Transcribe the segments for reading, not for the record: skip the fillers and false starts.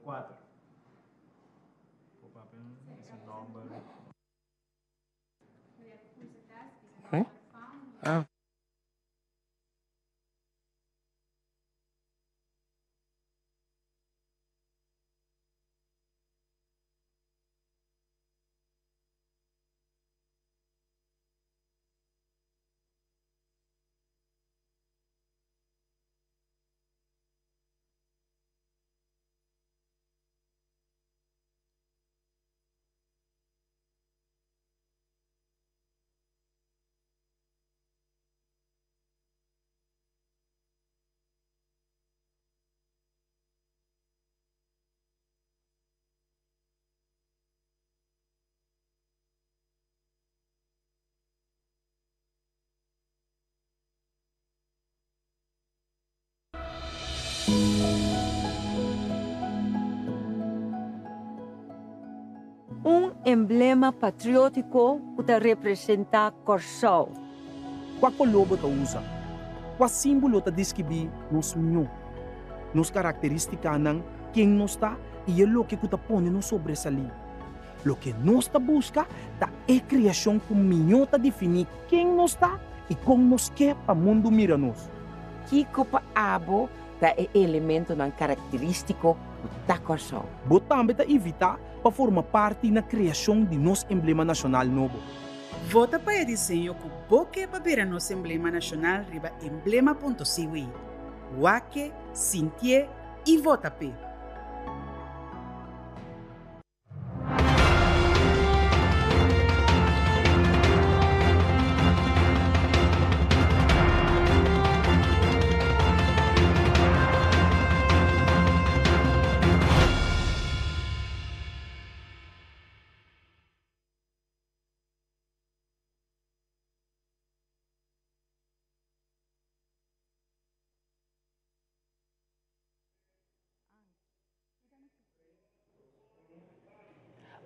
Kuater. Por papia su nòmber. Ah. Un emblema patriótiko ku ta representá Kòrsou. Kua koló bo ta usa? Kua símbolo ta deskribí nos mihó, nos karakterístikanan, ken nos ta i e loke ku ta pone nos sobresalí? Loke nos ta buska ta e kreashon ku mihó ta definí ken nos ta i kon nos ke pa mundu mira nos. Kiko pa abo ta e elementonan karakterístiko ku ta Kòrsou? Bo tambe ta invitá pa forma parti na kreashon di nos emblema nashonal nobo. Vota pa e diseño ku bo ke pa bira nos emblema nashonal riba emblema punto cw. Wak-e, sintié i vota p'e!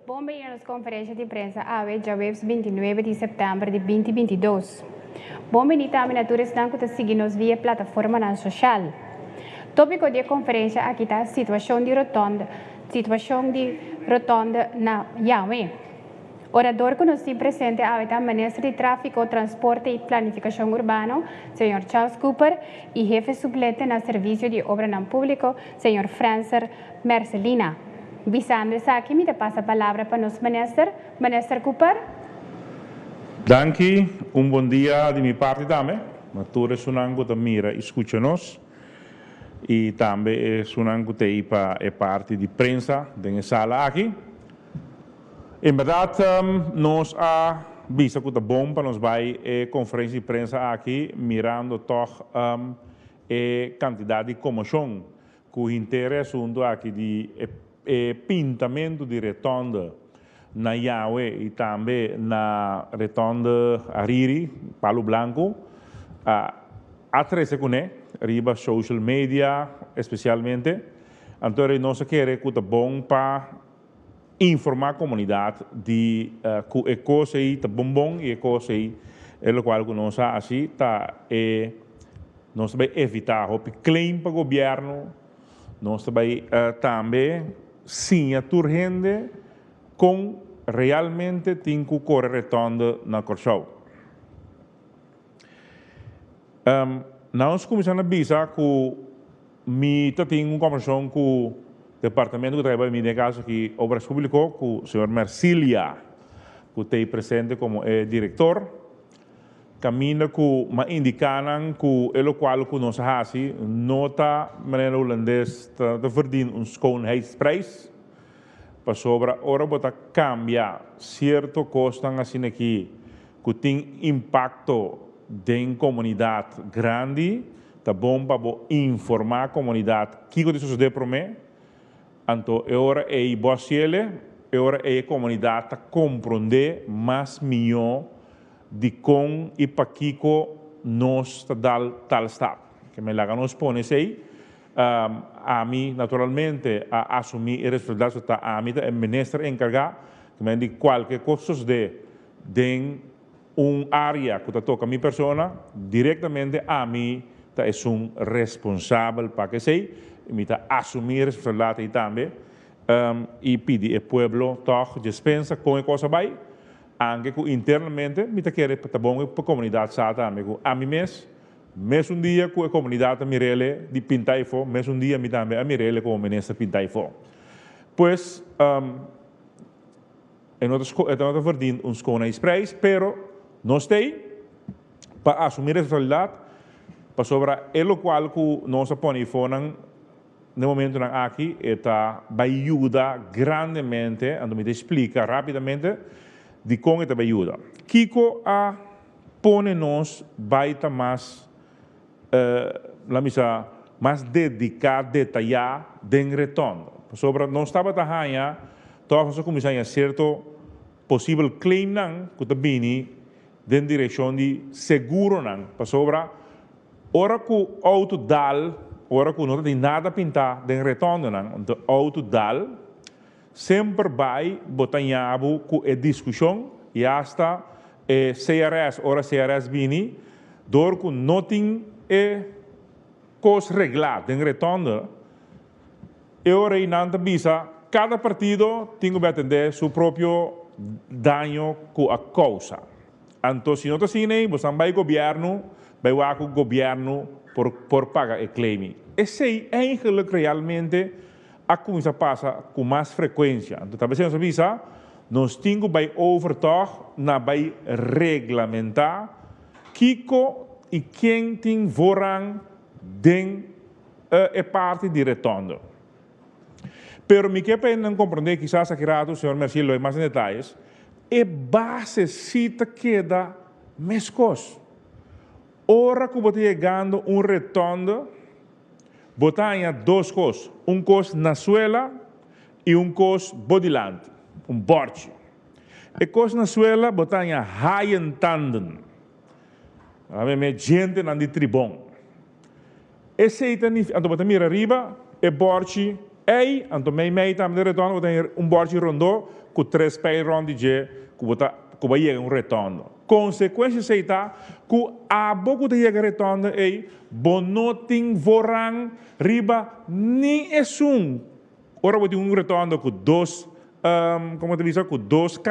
Bon bini na nos konferensha di prensa awe djaweps 29 di sèptèmber di 2022. Bon bini tambe na tur esnan ku ta sigui nos via plataformanan soshal. Tópiko di e konferensha aki ta Situashon di Rotònde Situashon di Rotònde na Yahweh. Orador ku nos tin presente awe ta Minister di Tráfiko, Transporte i Planifikashon Urbano, señor Charles Cooper, i Hefe Suplente na Servisio di Obranan Públiko, señor Franser Mercelina. Bisando esaki mi ta pasa palabra pa nos Minister. Minister Cooper. Danki, un bon dia di mi parti tambe na tur esunnan ku ta mira i skucha nos i tambe esunnan ku ta ei pa e parti di prensa den e sala aki. En bèrdat nos a bisa ku ta bon pa nos bai e konferensia di prensa aki mirando tòg e kantidat di komoshon ku henter e asuntu aki di e pintamentu di retònde na Yahwe i tambe na retònde Ariri, Palu Blanku, a trese kuné riba social media espesialmente. Anto nos a kere ku ta bon pa informá komunidat di ku e kos ei ta bon bon i e kos ei e lokual ku nos a hasi ta e nos ta bai evitá hopi claim pa gobièrnu, nos ta bai tambe siña tur hende kon realmente tin ku kore retònde na Kòrsou. Nos kuminsá na bisa ku mi ta tin un kombersashon ku departamento ku ta riba mi, den e kaso aki Obras Públiko, ku señor Mercilia ku ta ei presente komo e direktor, kaminda ku m'a indiká nan ku e lokual ku nos a hasi no ta, manera hulandes ta verdien un schoonheidsprijs, pasobra ora bo ta kambia sierto kosnan asin'aki ku tin impakto den komunidat grandi, ta bon pa bo informá komunidat kiko ta sosodé promé, anto e ora ei bo a siele, e ora ei e komunidat ta komprondé mas mihó dikon i pakiko nos ta dal tal stap. Ke men laga nos pone esei, ami naturalmente a asumí e responsabilidat, so ta ami ta e minister enkargá, ke men di kualke kos sosodé Den un área ku ta toka mi persona, direktamente ami ta esun responsabel pa kesei, i mi ta asumí e responsabilidat ei tambe. I pidi e pueblo tòg despensa kon e kos a bai, anke ku internamente mi ta kere ta bon pa komunidat sa tambe ku ami mes, mesun dia ku e komunidat a mir'ele di pinta efo, mesun dia mi tambe a mir'ele komo minister pinta efo. Pues, e no ta e no ta verdient un schoonheidsprijs, pero nos t'ei pa asumí responsabilidat pasobra e lokual ku nos a pone efonan, Na e momentonan aki e ta bai yuda grandemente, anto mi ta splika rapidamente dikon e ta bai yuda. Kiko a pone nos bai ta mas, laat mi sa, mas dediká, detayá den retondo? Pasobra nos tabata haña, tòg nos a kuminsá haña sierto posibel claimnan ku ta bini den direkshon di seguronan, pasobra Ora ku outo dal, ora ku no ta tin nada pintá den retondonan, de outo dal, semper bai bo ta ñabu ku e diskushon i asta e CRS, ora CRS bini, dor ku no tin e kos reglá den retonde, e ora ei nan ta bisa kada partido tin ku bai atendé su propio daño ku a kousa. Anto si no ta asina ei, bosan bai gobièrnu, bai wak ku gobièrnu por por paga e claim. Esei eigenlijk realmente a kuminsá pasa ku mas frekuensia. Anto ta bes nos a bisa, nos tin ku bai over tòg na bai reglamentá kiko i ken tin voorrang den e parti di retondo. Pero mi ke pa nan komprondé, kisas aki rato señor Mercier lo e mas den detayes, e base si ta keda meskos. Ora ku bo ta yegando un retondo, bo ta haña dos kos, un kos na suela i un kos bo dilanti, un bòrchi. E kos na suela bo ta haña haaientanden, me djentenan di tribon. Esei ta nifi, anto bo ta mira riba e bòrchi ei, anto mei mei tambe den retòndo bo ta hera un bòrchi rondó ku tres pei rònt di dje ku bo ta ku bo a yega un retòndo. Konsekuensia esei ta ku abo ku ta yega retòndo ei bo no tin voorrang riba ni esun ora bo tin un retòndo ku dos komo ta bisa ku dos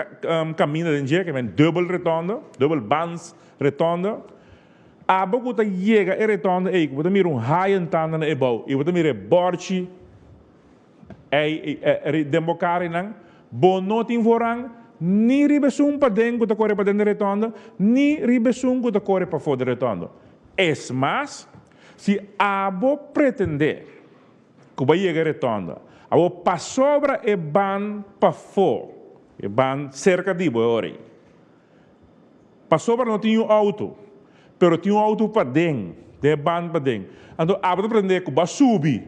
kaminda den dje, ke men dùbel retòndo, dùbel bans retòndo. Abo ku ta yega e retonda ei, ku bo ta mira un haai tanda na e bou i bo ta mira e bòrchi ei den bo kara einan, bo no tin voorrang ni riba esun paden ku ta kore paden di retonda, ni riba esun ku ta kore pafó di retonda. Es mas, si abo pretendé ku bo a yega e retonda, abo pasobra e ban pafó, e ban serka di bo e ora ei, Pasobra no tin un auto, pero tin un auto paden, den e band paden. Anto abo ta pretende ku bo a subi,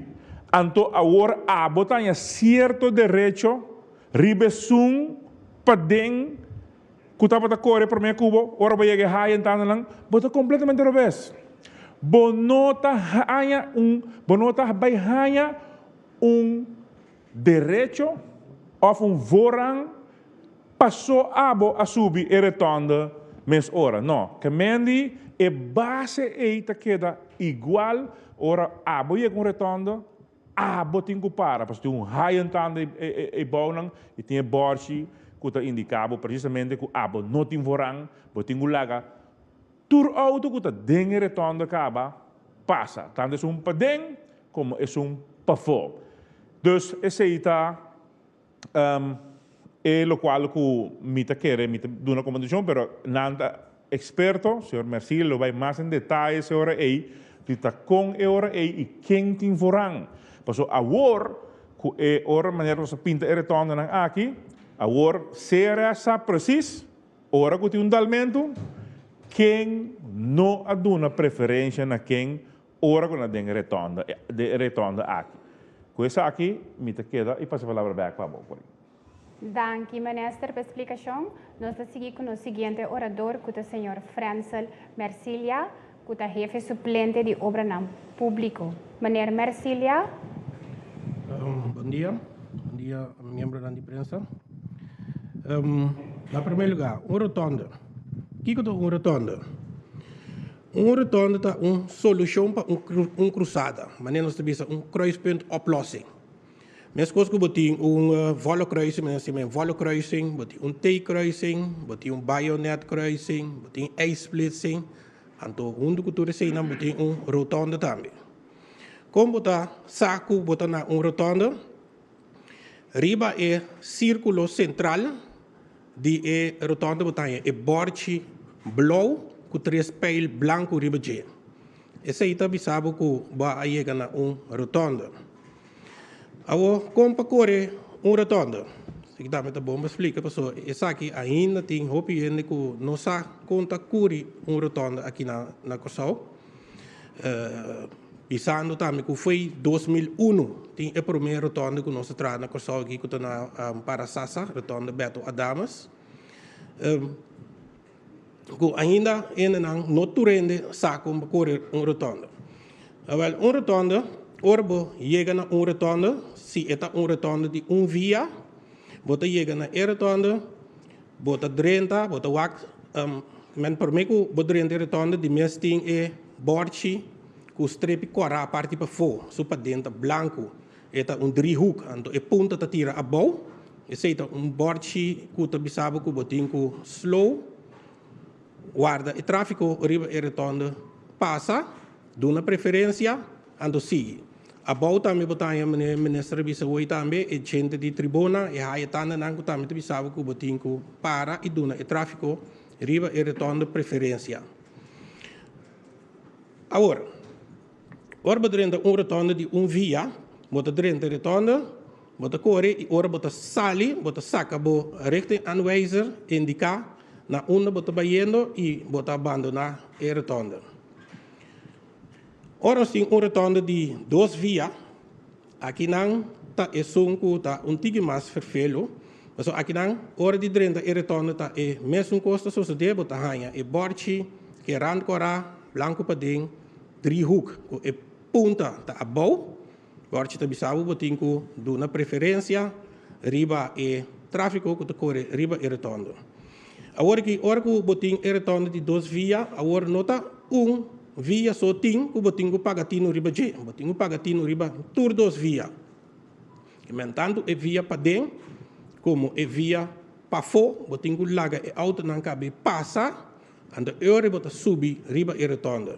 anto awor abo ta haña sierto derecho riba esun paden ku tabata kore promé ku bo, ora bo yega e haya entandenan, bo ta kompletamente robes. Bo no ta haña un, bo no ta bai haña un derecho òf un voorrang Paso abo a subi e retonde mes ora? No, ke mendi e base ei ta keda igual ora abo yega un retonde, abo tin ku para pasobra tin un haaientande ei bounan i tin e bòrchi ku ta indiká bo presisamente ku abo no tin voorrang, bo tin ku laga tur outo ku ta den e retonde kaba pasa, tantu esun paden komo esun pafó. Dus esei ta. E locual cu mi ta kere, mi ta duna como atencion, pero nan ta experto, señor Mercier lo bay mas en detaye e ora ey, di ta con e ora ey y ken tin voorrang. Paso awor cu e ora manera nos a pinta e retondanan aki, awor CRS sa precies ora cu tin un dalmento, ken no a duna preferencia na ken Ora ku nan den e retonda, den e retonda aki. Ku esaki mi ta keda i pasa e palabra bek pa bo, Corine. Danki Minister pa e splikashon. Nos ta sigui ku nos siguiente orador ku ta señor Frensel Mercilia ku ta hefe suplente di Obranan Públiko. Meneer Mercilia. Bon dia. Bon dia miembronan di prensa. Na promé lugá, un rotonda. Kiko ta un rotonda? Un rotonde ta un solushon pa un krusada, manera nos ta bisa un kruispuntoplossing. Meskos ku bo tin un volle kruising, men a un volle kruising, bo tin un T-kruising, bo tin un bayonetkruising, bo tin Y-splitsing, anto huntu ku tur eseinan bo tin un rotonde tambe. Kon bo ta sa ku bo ta na un rotonde? Riba e sírkulo sentral di e rotonde bo ta haña e bòrchi blou ku tres pijl blanku riba dje. Esei ta bisa bo ku bo a yega na un rotonde. Awor, kon pa kore un rotonde? Esaki tambe ta bon pa splika pasobra esaki ainda tin hopi hende ku no sa kon ta kuri un rotonde aki na Kòrsou. Bisando tambe ku foi 2001 tin e promé rotonde ku nos a traha na Kòrsou aki ku ta na Parasasa, rotonde Beto Adamus. Ku ainda hendenan no tur hende sa kon pa kore un rotonde. Awel, un rotonde, ora bo yega na un rotonde, si e ta un rotonde di un via, bo ta yega na e rotonde, bo ta drenta, bo ta wak, men promé ku bo drenta e rotonde di mes tin e bòrchi ku strepi kòrá parti pafó, su paden ta blanku. E ta un driehoek, anto e punta ta tira abou. Esei ta un bòrchi ku ta bisa bo ku bo tin ku slow, warda e tráfiko riba e retònde pasa, duna preferensia, anto sigui. Abou tambe bo ta haña manera minister a bisa hoy tambe, e djente di tribuna, e haya tandanan ku tambe ta bisa bo ku bo tin ku para i duna e tráfiko riba e retònde preferensia. Awor. Ora bo drenta un rotonde di un via, bo ta drenta e rotonde, bo ta kore i ora bo ta sali, bo ta saka bo richtingaanwijzer indiká na unda bo ta bayendo i bo ta bandoná e rotonde. Ora nos tin un rotonde di dos via, akinan ta esun ku ta un tiki mas ferfelu, pasobra akinan ora di drenta e rotonde ta e mesun kos ta sosodé, bo ta haña e bòrchi, ke rand kòrá, blanku paden, Driehoek ku e punta ta abou. Bòrchi ta bisa bo bo tin ku duna preferensia riba e tráfiko ku ta kore riba e rotònde. Awor ki ora ku bo tin e rotònde di dos via, awor no ta un via so tin ku bo tin ku paga tinu riba dje, bo tin ku paga tinu riba tur dos via. Men tantu e via paden komo e via pafó bo tin ku laga e outonan kabe pasa. Anto e ora bo ta subi riba e rotonde.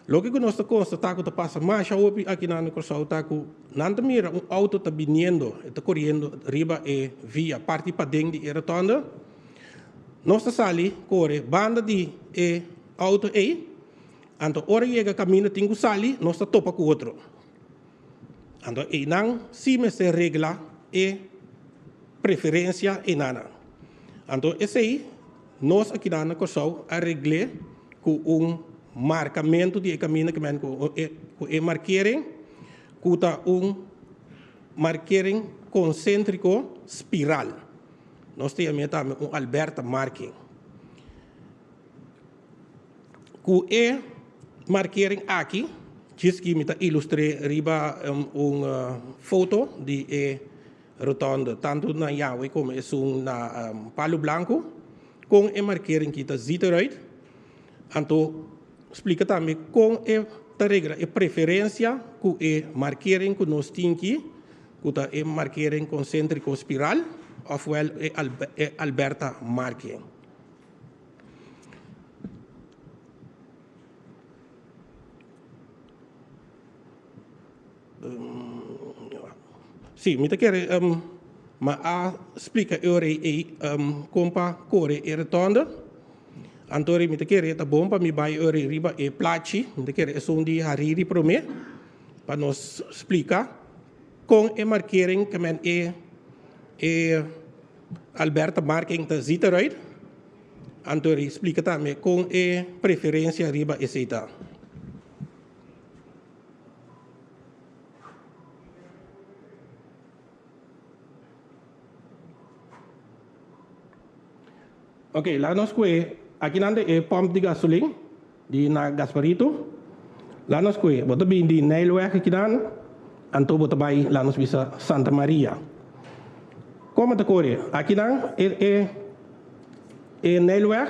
Loke ku nos ta konstatá ku ta pasa masha hopi aki na Kòrsou ta ku nan ta mira un outo ta biniendo, e ta koriendo riba e via parti paden di e rotonde. Nos ta sali kore banda di e outo ei, anto ora yega kaminda tin ku sali nos ta topa ku otro. Anto einan si mester regla e preferensia einanan. Anto esei Nos a keda na Kòrsou a regl'é ku un markamentu di e kaminda ke men ku e ku e markering ku ta un markering konsentriko spiral. Nos ta yam'é tambe un Alberta marking. Ku e markering aki, djis ki mi ta ilustr'é riba un foto di e Rotonde, tantu na Yahweh komo esun na Palu Blanku, kon e markering ki ta ziet eruit. Anto splika tambe kon e ta regla e preferensia ku e markering ku nos tin ki, ku ta e markering konsentriko spiral òfwèl e Alberta marking. Sí, mi ta kere ma a splika e ora ei kon pa kore e rotonde. Anto mi ta kere ta bon pa mi bai e ora ei riba e plachi, mi ta kere esun di Hariri promé, pa nos splika kon e markering ke men e e Alberta marking ta ziet eruit. Anto splika tambe kon e preferensia riba esei ta. Ok, laga nos kue aki nan e pump di gasolin di na Gasparito. Laga nos kue, bo ta bin di Nijlweg aki nan, anto bo ta bai laga nos bisa Santa Maria. Como ta kore? Aki nan e e e Nijlweg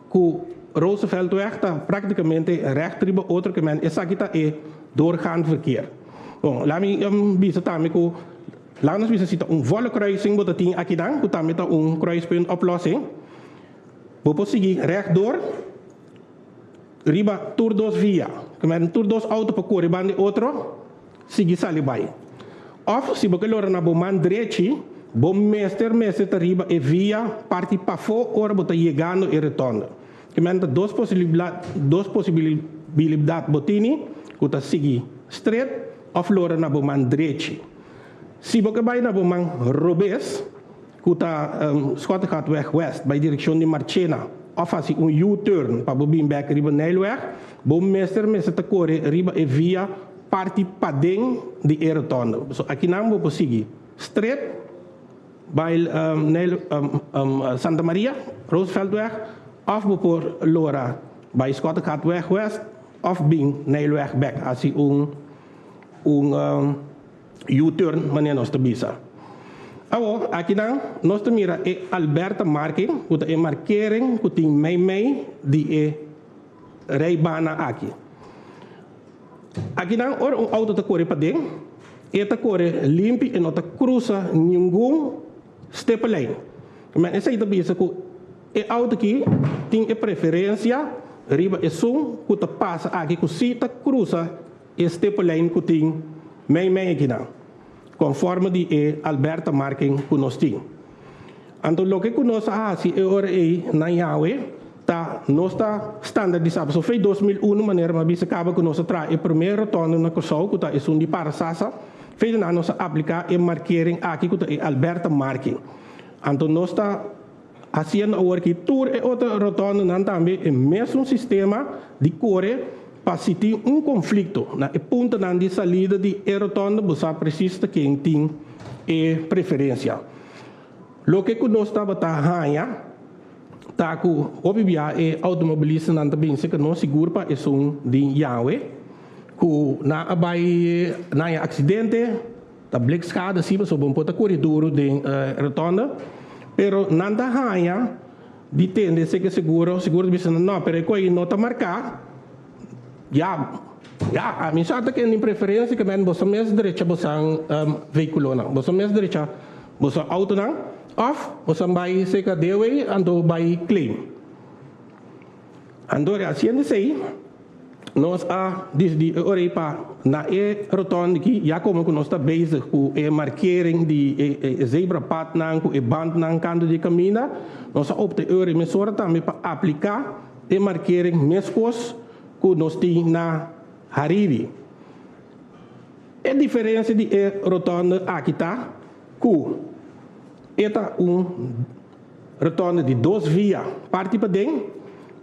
Ku Rooseveltweg ta praktikamente recht riba otro ke men esaki ta e doorgaand verkeer. Bon, laga mi bisa tambe ku laga nos bisa si ta un volle kruising bo ta tin akinan, ku tambe ta un kruispunt oplossing. Bo por sigui rechtdoor riba tur dos via. Kemen tur dos auto por kore banda di otro, sigui sali bai. Òf si bo ke lora na bo man drechi, bo mester mester ta riba e via parti pafó ora bo ta yegando e rotonde. Kemen ta dos dos posibilidat bo tini, ku ta sigui stret òf lora na bo man drechi. Si bo ke bai na bo man robes, ku ta Schottegatweg West bai direkshon di Marchena òf hasi un U-turn pa bo bin bèk riba Nijlweg, bo mester mester ta kore riba e via parti paden di e rotonde. So akinan bo por sigui stret bai Nijl Santa Maria, Rooseveltweg, òf bo por lora bai Schottegatweg West òf bin Nijlweg bèk hasi un un U-turn manera nos ta bisa. Awor, akinan nos ta mira e Alberta marking, ku ta e markering ku tin meimei di e rijbana aki. Akinan ora un auto ta kore paden, e ta kore limpi e no ta krusa ningun stippellijn. Men esei ta bisa ku e auto aki tin e preferensia riba esun ku ta pasa aki ku si ta krusa E stippellijn ku tin mei mei akinan, konforme di e Alberta marking ku nos tin. Anto loke ku nos a hasi e ora ei na Yahweh ta nos ta standardisá. Pasobra fei 2001 manera mi a bisa kaba ku nos a traha e promé rotonde na Kòrsou ku ta esun di Parasasa, fei di nan nos a apliká e markering aki ku ta e Alberta marking. Anto nos ta Hasiendo awor ki tur e otro rotondenan tambe e mesun sistema di kore pa si tin un konflikto na e puntonan di salida di e rotonde bo sa presis ta ken tin e preferensia. Loke ku nos tabata haña ta ku hopi bia e outomobilistanan ta binse ku no sigur pa esun di Yahwe ku nan a bai nan haña aksidente. Ta blik skada si pasobra bo por ta kore duru den rotonde, pero nan ta haña di tende esei seguro, seguro ta bisa nan no, pero e koe no ta marká, ya, ya, ami sa ta kende preferensia ke men boso mes drecha bosan vehikulonan, boso mes drecha boso outonan òf boso bai serka dewey anto bai claim. Anto hasiendo esei. Nos a disidí e ora ei pa na e rotonde aki, ya komo ku nos ta bezig ku e markering di e zebrapadnan ku e bandnan kantu di e kaminda, nos a opta e ora ei mesora tambe pa apliká e markering meskos ku nos tin na Hariri. E diferensia di e rotonde aki ta ku e ta un Rotonde di dos via parti paden,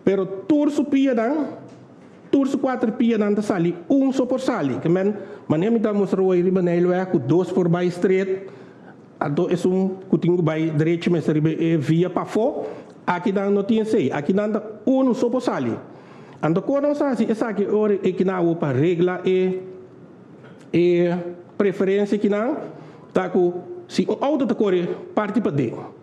pero tur su pianan, tur su kuater pianan ta sali un so por sali. Ke men, manera mi ta mustra hoy riba Nijlweg ku dos por bai stret, anto esun ku tin ku bai drechi mester riba e via pafó, akinan no tin esei, akinan ta unu so por sali. Anto kon nos a hasi esaki ora e kina awo pa regla e e preferensia kinan ta ku si un outo ta kore parti paden,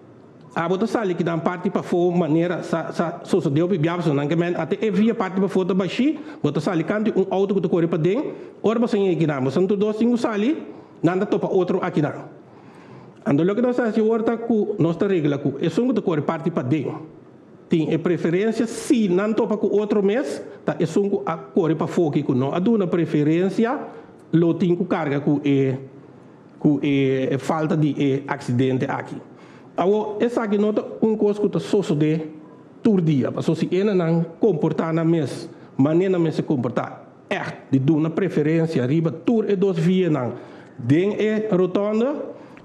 Abo ta sali ki nan parti pafó manera sa sa sosodé hopi bia pasobra nan ke men ate e via parti pafó ta bashí, bo ta sali kantu un outo ku ta kore paden, ora boso yega kinan boso tur dos tin ku sali, nan ta topa otro akinan. Anto loke nos ta hasi awor ta ku nos ta regla ku esun ku ta kore parti paden tin e preferensia si nan topa ku otro mes ta esun ku a kore pafó ki ku no a duna preferensia lo tin ku karga ku e ku e falta di e aksidente aki. Awor, esaki no ta un kos ku ta sosodé tur dia, pasobra si e nan komportá nan mes manera nan mester komportá, ègt di duna preferensia riba tur e dos vianan den e rotònde,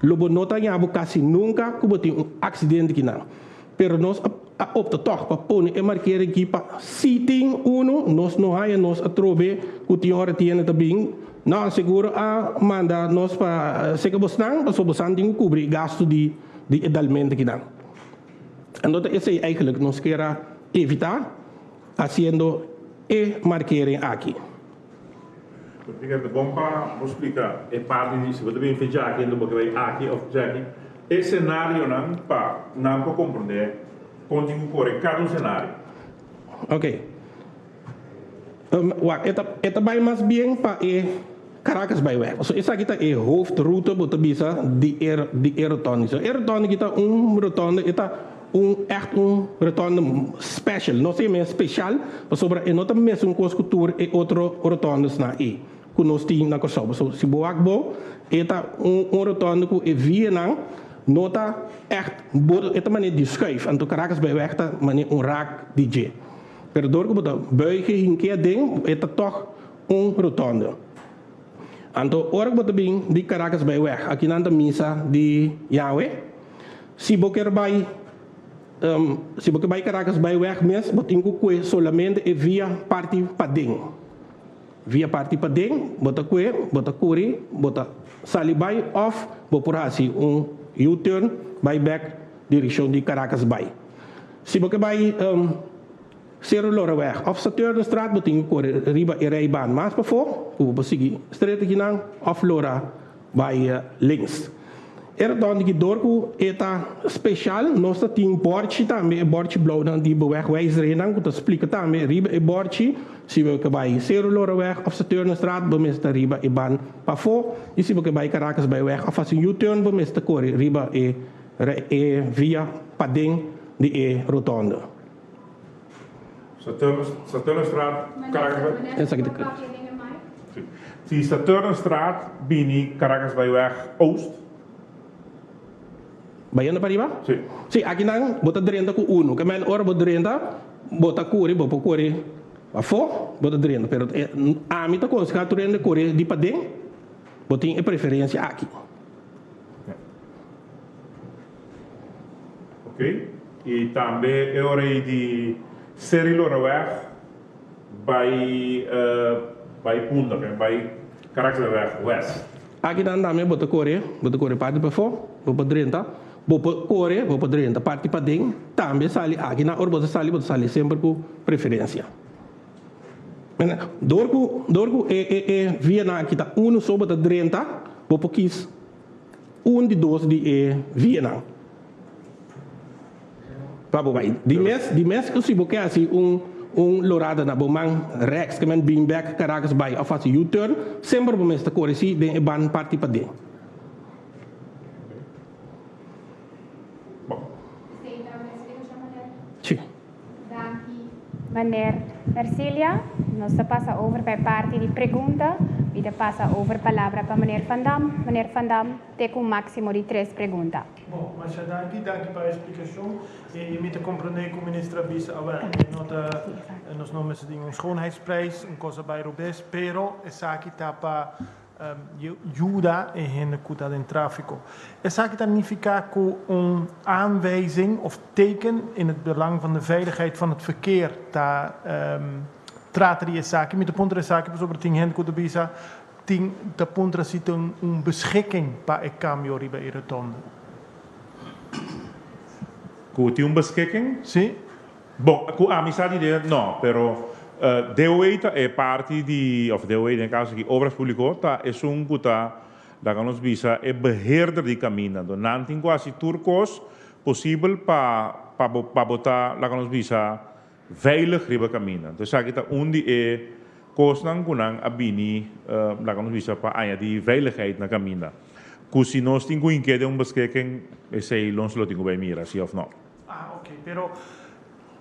lo bo no ta haña bo kasi nunka ku bo tin un aksidente kinan. Pero nos a opta tòg pa pone e markera aki pa si tin unu, nos no haña nos atrobe ku tin ora tienda ta bin. No, seguro a manda nos pa seka bosnan pasobra bosan tin ku kubri gastu di di e dalmento akinan. Anto ta esei eigenlijk nos kier a evitá hasiendo e markering aki. Ricardo, bon pa bo splika e parti di si bo ta bin fe djaki anto bo ke bai aki of djaki. E senarionan pa nan por komprondé kon tin ku kore kada un senario. Ok. Wak, e ta e ta bai mas bien pa e. Caracasbaaiweg. So esaki ta e hoofdroute bo ta bisa di e di e rotonde. So e rotonde aki ta un rotonde e ta un echt un rotonde special. No si men special pasobra e no ta mesun kos ku tur e otro rotondesnan ei ku nos tin na Kòrsou. Pasobra si bo wak bo e ta un un rotonde ku e vianan no ta echt bo e ta manera di schuif anto Caracasbaaiweg ta manera un rak di dje. Pero dor ku bo ta buigen hink'é aden e ta tòg un rotonde. Anto ora ku bo ta bin di Caracas bai weg, aki nan ta misa di Yahweh. Si bo kier bai, si bo kier bai Caracas bai weg mes, bo tin ku kue solamente e via parti paden. Via parti paden, bo ta kue, bo ta kuri, bo ta sali bai òf bo por hasi un U-turn bai bèk direkshon di Caracas bai. Si bo ke bai. Seru Loraweg of Saturnusstraat bo tin ku kore riba e rijbaan mas pafó ku bo por sigui stret akinan of lora bai links. E rotonde aki dor ku e ta speshal nos ta tin bòrchi tambe e bòrchi blou nan di bewegwijzernan ku ta splika tambe riba e bòrchi si bo ke bai Seru Loraweg of Saturnusstraat bo mester ta riba e ban pafó i si bo ke bai Caracas Byweg of hasi un U-turn bo mester kore riba e e via paden di e rotonde. Saturnusstraat, Caracas. Esaki ta klopt. Si Saturnusstraat bini Caracas bai weg oost. Bayendo pariba? Si. Si, akinan bo ta drenta ku unu. Ke men ora bo drenta, bo ta kuri, bo por kuri pafó, bo ta drenta. Pero ami ta konsehá tur hende kuri di paden, bo tin e preferensia aki. Ok, y tambe e ora ey di Seri Loraweg bay bay Punda, bay Caracasweg West. Aki nan tambe bo ta kore, bo ta kore parti pafó, bo por drenta, bo por kore, bo por drenta parti paden, tambe sali aki nan ora bo ta sali, bo ta sali semper ku preferensia. Dor ku dor ku e e e vianan aki ta unu so bo ta drenta, bo por kis. Un di dos di e vianan pa bo bai. Di mes, di mes ku si bo ke hasi un un lorada na bo man rèks, ke men bin bèk Caracas bai òf hasi U-turn, semper bo mester kore si den e ban parti paden. Si. Danki meneer Mercilia. Nos ta pasa over pa e parti di pregunta. Mi ta pasa over palabra pa meneer Van Dam. Meneer Van Dam, te ku un máksimo di tres pregunta. Bon, masha danki. Danki pa e splikashon. I mi ta komprendé ku minister a bisa awel e no ta, nos no mester tin un schoonheidsprijs, un kos a bai robes, pero esaki ta pa Yuda e hende ku ta den tráfiko. Esaki ta nifiká ku un aanwijzing of teken in het belang van de veiligheid van het verkeer ta trata di esaki. Mi ta puntra esaki pasobra tin hende ku ta bisa tin ta puntra si tin un beschikking pa e kambio riba e rotonde. Ku tin un beschikking? Si. Bon, ku ami sa di den no, pero DOE ta e parti di, of DOE den e kaso aki Obras Publico ta esun ku ta, laga nos bisa, e beheerder di kaminda. Anto nan tin ku hasi tur kos posibel pa pa bo pa bo ta, laga nos bisa, veilig riba kaminda. Anto esaki ta un di e kosnan ku nan a bini, laga nos bisa, pa añadi veiligheid na kaminda. Ku si nos tin ku hink'é den un beskeken, esei nos lo tin ku bai mira si of no. Ah, ok. Pero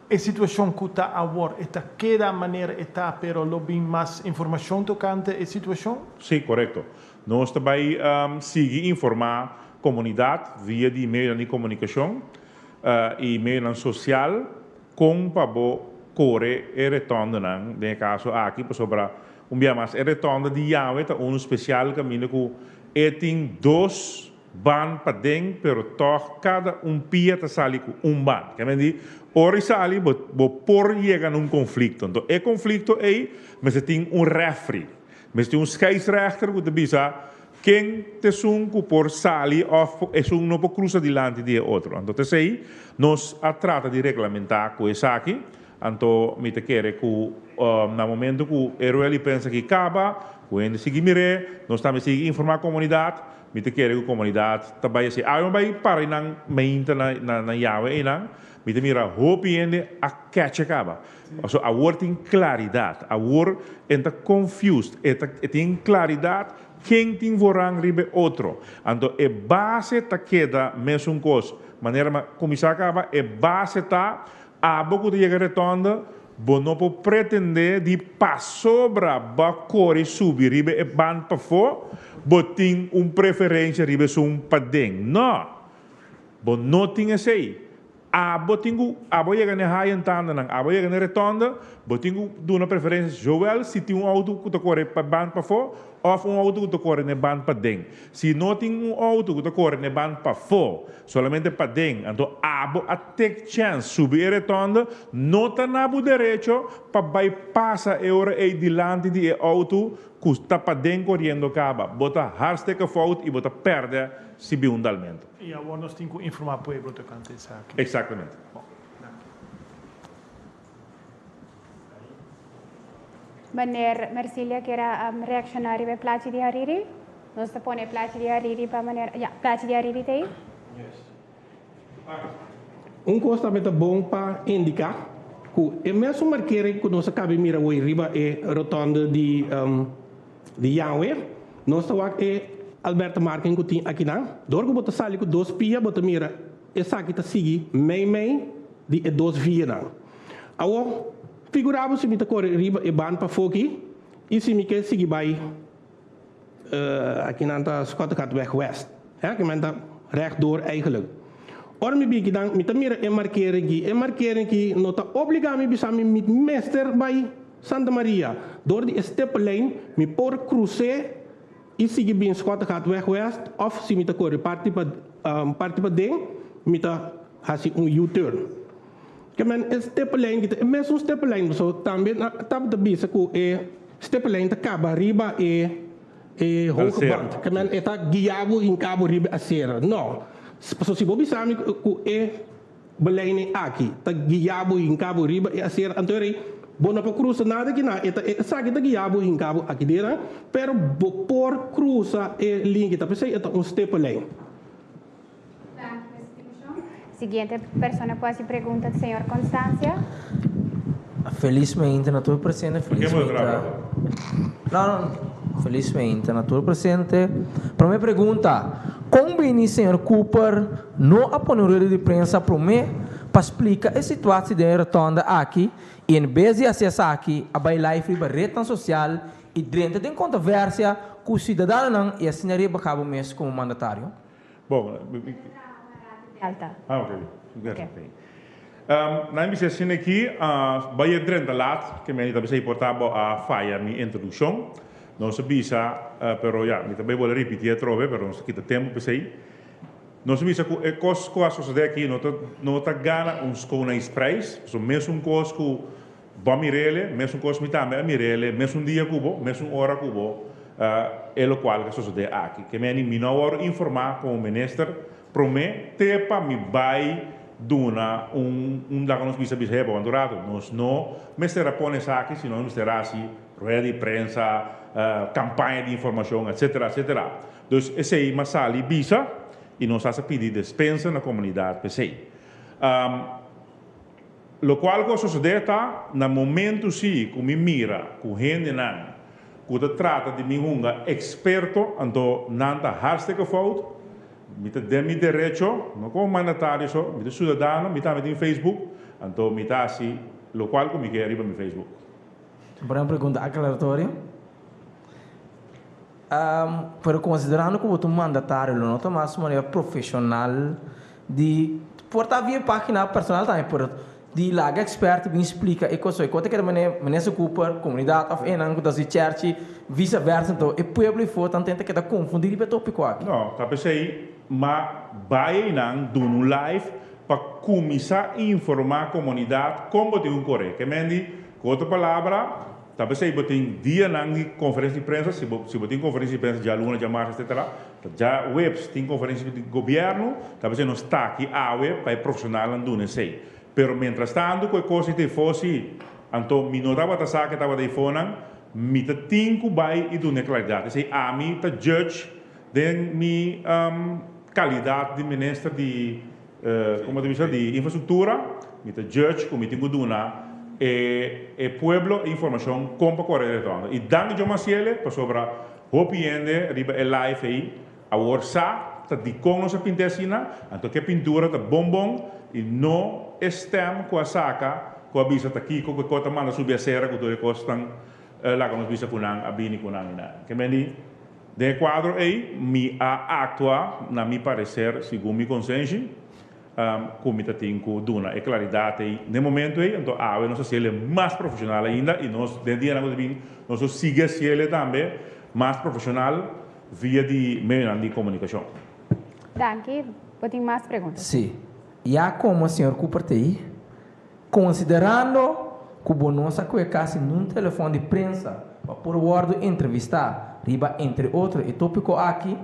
e situacion cu ta awor, e ta keda manera e ta, pero lo bin mas informacion tocante e situacion? Sí, corecto. Nos ta bay sigui informa comunidad via di medionan di comunicacion y medionan social con pa bo core e retondenan den e caso aki, pasobra un bia mas e retonde di Yahweh ta uno special caminda cu e tin dos Ban paden pero tòg kada un pia ta sali ku un ban. Ke men di, ora i sali bo bo por yega na un konflikto. Anto e konflikto ei mester tin un rèfri, mester tin un scheidsrechter ku ta bisa ken ta esun ku por sali òf esun no por krusa dilanti di e otro. Anto ta esei nos a trata di reglamentá ku esaki. Anto mi ta kere ku na momento ku e rueda di prensa aki kaba, ku hende sigui mir'é, nos tambe sigui informá komunidat, mi ta kere ku komunidat ta bai hasi. Awe mi bai para einan meinta na na yawe einan, mi ta mira hopi hende a kèch'e kaba. Pasobra awor tin klaridat, awor e ta confused, e ta e tin klaridat ken tin voorrang riba e otro. Anto e base ta keda mesun kos. Manera mi a kuminsá kaba, e base ta Abo ku ta yega retònde, bo no por pretendé di pasobra bo a kore subi riba e band pafó, bo tin un preferensia riba esun paden. No! Bo no tin esei. Abo tin ku, abo yega n'e haaientandenan, abo yega n'e retònde, bo tin ku duna preferensia zowel si tin un outo ku ta kore pa band pafó òf un outo ku ta kore n'e band paden. Si no tin un outo ku ta kore n'e band pafó, solamente paden, anto abo a take chance subi e retonde, no ta na bo derecho pa bai pasa e ora ei dilanti di e outo ku ta paden koriendo kaba. Bo ta hartstikke fout i bo ta pèrdè si bin un dalmento. I awor nos tin ku informá pueblo tokante esaki. Eksaktamente. Bon, danki. Meneer Mercilia kier a reacciona riba e plachi di Hariri? Nos ta pone e plachi di Hariri pa meneer, ya, plachi di Hariri ta ei? Un cos tambe ta bon pa indica cu e mesun markering cu nos a cabe mira hoy riba e rotonde di di Yahweh, nos ta wak e Alberta marking cu tin akinan. Door cu bo ta sali cu dos pia bo ta mira esaki ta sigui mei mei di e dos vianan. Awor, figurá bo si mi ta kore riba e band pafó aki i si mi ke sigui bai aki nan ta Schottegatweg West. Hè, aki men ta rechtdoor eigenlijk. Ora mi bin akinan, mi ta mira e markering aki. E markering aki no ta obligá mi bisa mi mi mester bai Santa Maria. Dor di e stippellijn mi por krus'é i sigui bin Schottegatweg West òf si mi ta kore parti pa parti paden mi ta hasi un U-turn. Ke men e stippellijn ki ta e mesun stippellijn pasobra tambe nan tabata bisa ku e stippellijn ta kaba riba e e hoge band. Ke men e ta guia bo hinka bo riba e acera. No. Pasobra si bo bisa mi ku e beleinen aki ta guia bo hinka bo riba e acera anto e rei bo no por crusa nada aki nan. E ta esaki ta guia bo hinka bo aki dera pero bo por crusa e linki ta p'esei e ta un stippellijn. Siguiente persona ku hasi pregunta ta señor Constancia. Felizmente na tur presente, felizmente. No, no, felizmente na tur presente. Prome pregunta, kon bini señor Cooper no a pone un rueda di prensa prome pa splika e situatie den e rotonda aki i en bes di hasi esaki a bai live riba rednan sosial i drenta den controversia ku siudadanonan i asina rebaha bo mes komo mandatario? Bon, Delta. Ah, ok. Ok. Na mi bisa asina aki, bai e drenta laat, ke mi ta bisa por ta bo a faya mi introdukshon. Nos a bisa, pero ya, mi ta bai bolbe ripiti atrobe, pero nos ta kita tempu p'esei. Nos a bisa ku e kos ku a sosode aki no ta no ta gana un schoonheidsprijs, pasobra mesun kos ku Bo a mir'ele, mesun kos mi tambe a mir'ele, mesun dia ku bo, mesun ora ku bo, e lokual ke sosodé aki. Ke meni mi no a wòrdu informá komo minister promé te pa mi bai duna un un laga nos bisa bisa heba wantu ratu. Nos no mester a pone esaki, sino nos mester a hasi rueda di prensa, kampaña di informashon, etsetera, etsetera. Dus esei mi a sali bisa i nos a pidi despensa na komunidat p'esei. Lokual ku a sosodé ta, na momentu si ku mi mira ku hendenan ku ta trata di mi hunga eksperto, anto nan ta hartstikke fout. Mi ta den mi derecho, no komo mandatario so, mi ta siudadano, mi tambe tin Facebook, anto mi ta hasi lokual ku mi ke riba mi Facebook. Por un pregunta aklaratorio. Pero konsiderando ku bo ta un mandatario lo no ta mas un manera profeshonal di por ta via página personal tambe pero di laga eksperto bin splika e kos e kos ta keda manera minister Cooper, komunidat òf enan ku ta hasi chèrchi visa versa anto e pueblo afó ta intenta keda konfundí riba e tópiko aki. No, ta p'esei ma bai einan duna un live pa kuminsá informá komunidat kon bo tin ku kore. Ke men di, ku otro palabra, Ta p'esei bo tin dianan di konferensia di prensa, si bo si bo tin konferensia di prensa djaluna, djamars etcetera, ta djaweps tin konferensia di gobièrnu, ta p'esei nos ta aki awe pa e profeshonalnan duna esei. Pero mientrastantu ku e kos ei ta efó si, anto mi no tabata sa ku e tabata efónan, mi ta tin ku bai i duna e klaridat. Esei ami ta judge den mi kalidat di minister di, komo ta bisa, di infrastruktura, mi ta judge ku mi tin ku duna e e pueblo e informashon kon pa kore e rotonda. I danki John Maciele pasobra hopi hende riba e live ei Awor sa ta dikon nos a pinta asina, anto ke pintura ta bon bon i no e stem ku a saka ku a bisa ta kiko ku e kos ta manda subi asera ku tur e kosnan laga nos bisa ku nan a bini ku nan i nan. Ke men di, den e kuadro ei mi a aktua na mi pareser segun mi konsenshi ku mi ta tin ku duna e klaridat ei den momento ei, anto awe nos a hasiel mas profeshonal ainda i nos den dianan ku ta bini nos lo sigui hasiel tambe mas profeshonal. Via di medionan di komunikashon. Danki. Bo tin mas pregunta? Sí. Ya komo señor Cooper ta ei, konsiderando ku bo no sa kue kasi nun telefòn di prensa pa por wòrdu entrevistá riba entre otro e tópiko aki,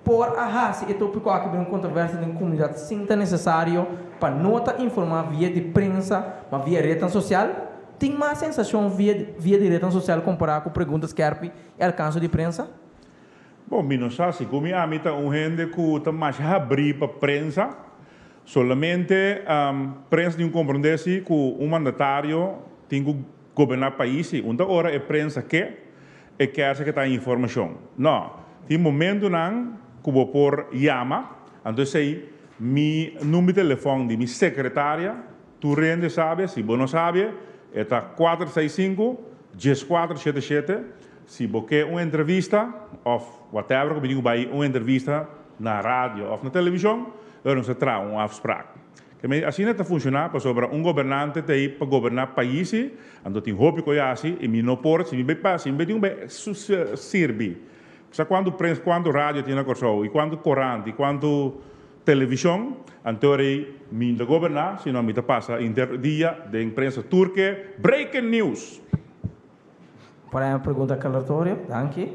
por a hasi e tópiko aki bira un kontroversia den komunidat sin ta nesesario pa no ta informá via di prensa ma via retnan sosial? Tin mas sensashon via via di retnan sosial kompará ku pregunta skèrpi E alkanso di prensa? Bon, mi no sa si ku mi ami ta un hende ku ta masha habrí pa prensa. Solamente prensa tin ku komprondé si ku un mandatario tin ku goberná pais si un ta ora e prensa ke e kèr sa ke ta informashon. No, tin momentunan ku bo por yama, anto esei mi number di telefòn di mi sekretaria Tur hende sabe, si bo no sabe, e ta kuater seis sinku, dieskuater shete shete. Si bo ke un entrevista òf whatever ku bo tin ku bai un entrevista na radio òf na televishon, lo nos ta traha un afsprak. Ke mei asina ta funshoná pasobra un gobernante ta ei pa goberná pais i anto tin hopi ku a hasi i mi no por, si mi bai pa si mi bai tin ku bai sirbi. Sa kuantu prens, kuantu radio tin na Kòrsou i kuantu korant i kuantu Television, anto rei mi ta goberna, sino mi ta pasa inter dia den prensa tur ke breaking news! Por e pregunta aclaratorio, danki.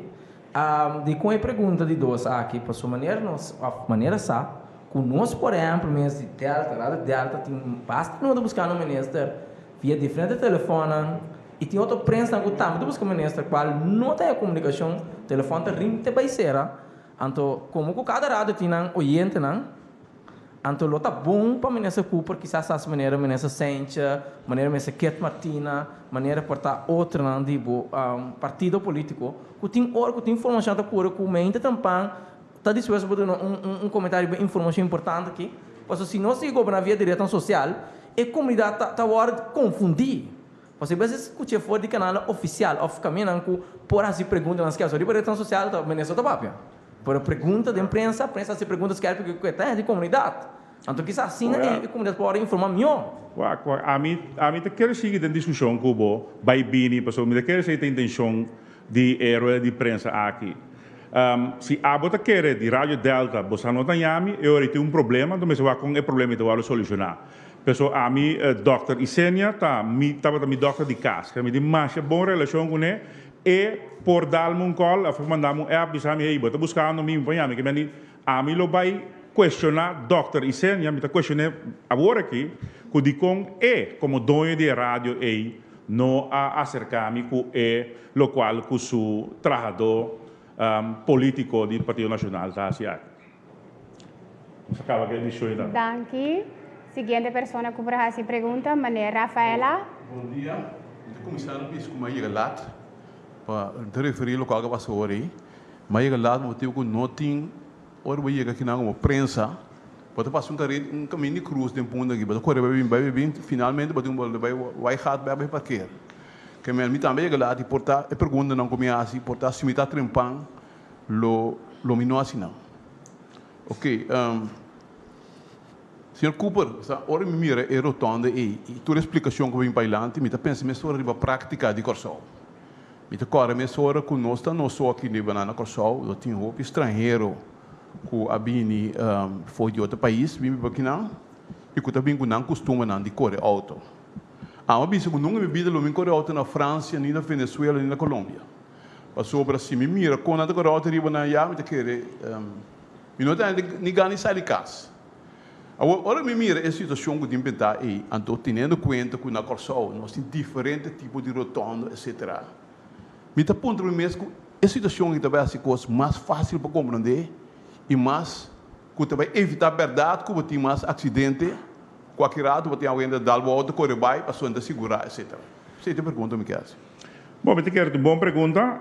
Dikon e pregunta di dos aki? Pasobra manera nos, of manera sa, ku nos por ehempel mes di Delta, Radio Delta tin basta no ta buskando minister via diferente telefonnan i tin otro prensnan ku tambe ta buska minister kual no ta e komunikashon, telefon ta ring te bai sera. Anto, komo ku kada radio tin nan oyentenan, anto lo ta bon pa Minister Cooper kisas hasi manera Minister Sentje, manera Minister Kit Martina, manera por ta otronan di bo partido politiko, ku tin ora ku tin informashon ta kore ku mente trempan ta dispuesto pa duna un un komentario riba informashon importante aki. Pasobra si nos sigui goberná via di retnan sosial, e komunidat ta ta wòrdu konfundí. Pasobra si bo skuch'é for di kanalnan ofisial òf kamindanan ku por hasi preguntanan skèrp. Riba retnan sosial ta minister ta papia. Pero pregunta den prensa, prensa hasi pregunta skèrp ku e ta hende di komunidat. Anto kisas asina e komunidat por informá mihó. Wak, wak, ami, ami ta kere sigui den diskushon ku bo bai bini pasobra mi ta kere esei ta intenshon di e rueda di prensa aki. Si abo ta kere di Radio Delta bo sa no ta yami, e ora ei tin un problema, anto mester wak kon e problema ei ta wòrdu solushoná. Peso ami Dòkter Isenia ta mi tabata mi dòkter di kas. Mi tin masha bon relashon kuné. E por dalmi un kòl òf mandami un app bisa mi, hey, bo ta buskando mi, mi por yami. Ke men di, ami lo bai kuestioná Dòkter Isenia, mi ta kuestion'é awor aki, ku dikon e komo doño di e radio ei no a aserká mi ku e lokual ku su trahadó polítiko di Partido Nashonal ta hasi aki. Nos a caba cu e edicion y tambe. Danki. Siguiente persona cu por haci pregunta, meneer Rafaela. Bon dia. Mi ta cuminsa na bisa cu mi a yega laat pa ta referi locual cu a pasa awor ey. Mi a yega laat pa motibo cu no tin ora bo yega akinan como prensa bo ta pasa un careda un caminda di cruz den punta aki bo ta core bay bin bay bin finalmente bo tin cu bolbe bay Waaigat bay bay parkeer. Ke men mi tambe a yega laat y por ta e preguntanan cu mi a haci por ta si mi ta trempan lo lo mi no haci nan. Ok, Señor Cooper, sa ora mi mira e rotonde ei i tur e splikashon ku a bin pailanti, mi ta pensa mesora riba práktika di Kòrsou. Mi ta kòrda mesora ku nos ta nos so aki riba na Kòrsou, lo tin hopi stranhero ku a bini for di otro pais bin biba akinan i ku ta bin ku nan kustumbernan di kore outo. Amo a bisa ku nunka mi bida lo mi kore outo na Fransia, ni na Venezuela, ni na Colombia. Pasobra si mi mira kon nan ta kore outo riba nan ya, mi ta kere, mi no ta ni gana di sali kas. Awor, ora mi mira e situashon ku tin bentá ei, anto teniendo kuenta ku na Kòrsou nos tin diferente tipo di rotondo etcetera, mi ta puntra mi mes ku e situashon ei ta bai hasi kos mas fásil pa komprondé i mas ku ta bai evitá bèrdat ku bo tin mas aksidente, kualke ratu bo tin algu hende ta dal bo outo kore bai pasobra nan ta sigurá etcetera. Esei ta e pregunta mi ke hasi. Bon, mi ta kere ta un bon pregunta.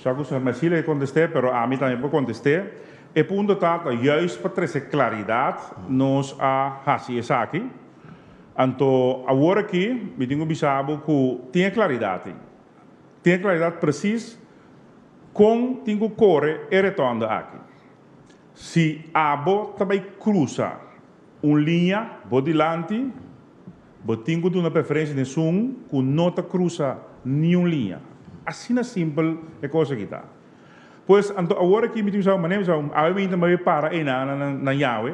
Sa ku señor Mercilla ke kontest'é, pero ami tambe por kontest'é. E punto ta ta juist pa trese klaridat nos a hasi esaki. Anto awor aki mi tin ku bisa bo ku tin e klaridat ei. Tin e klaridat presis kon tin ku kore e retònde aki. Si abo ta bai krusa un liña bo dilanti, Bo tin ku duna preferensia na esun ku no ta krusa niun liña. Asina simpel e kos aki ta. Pues, anto awor aki mi tin bisa manera mi bisa awe mi ta bai para einan na Yahwe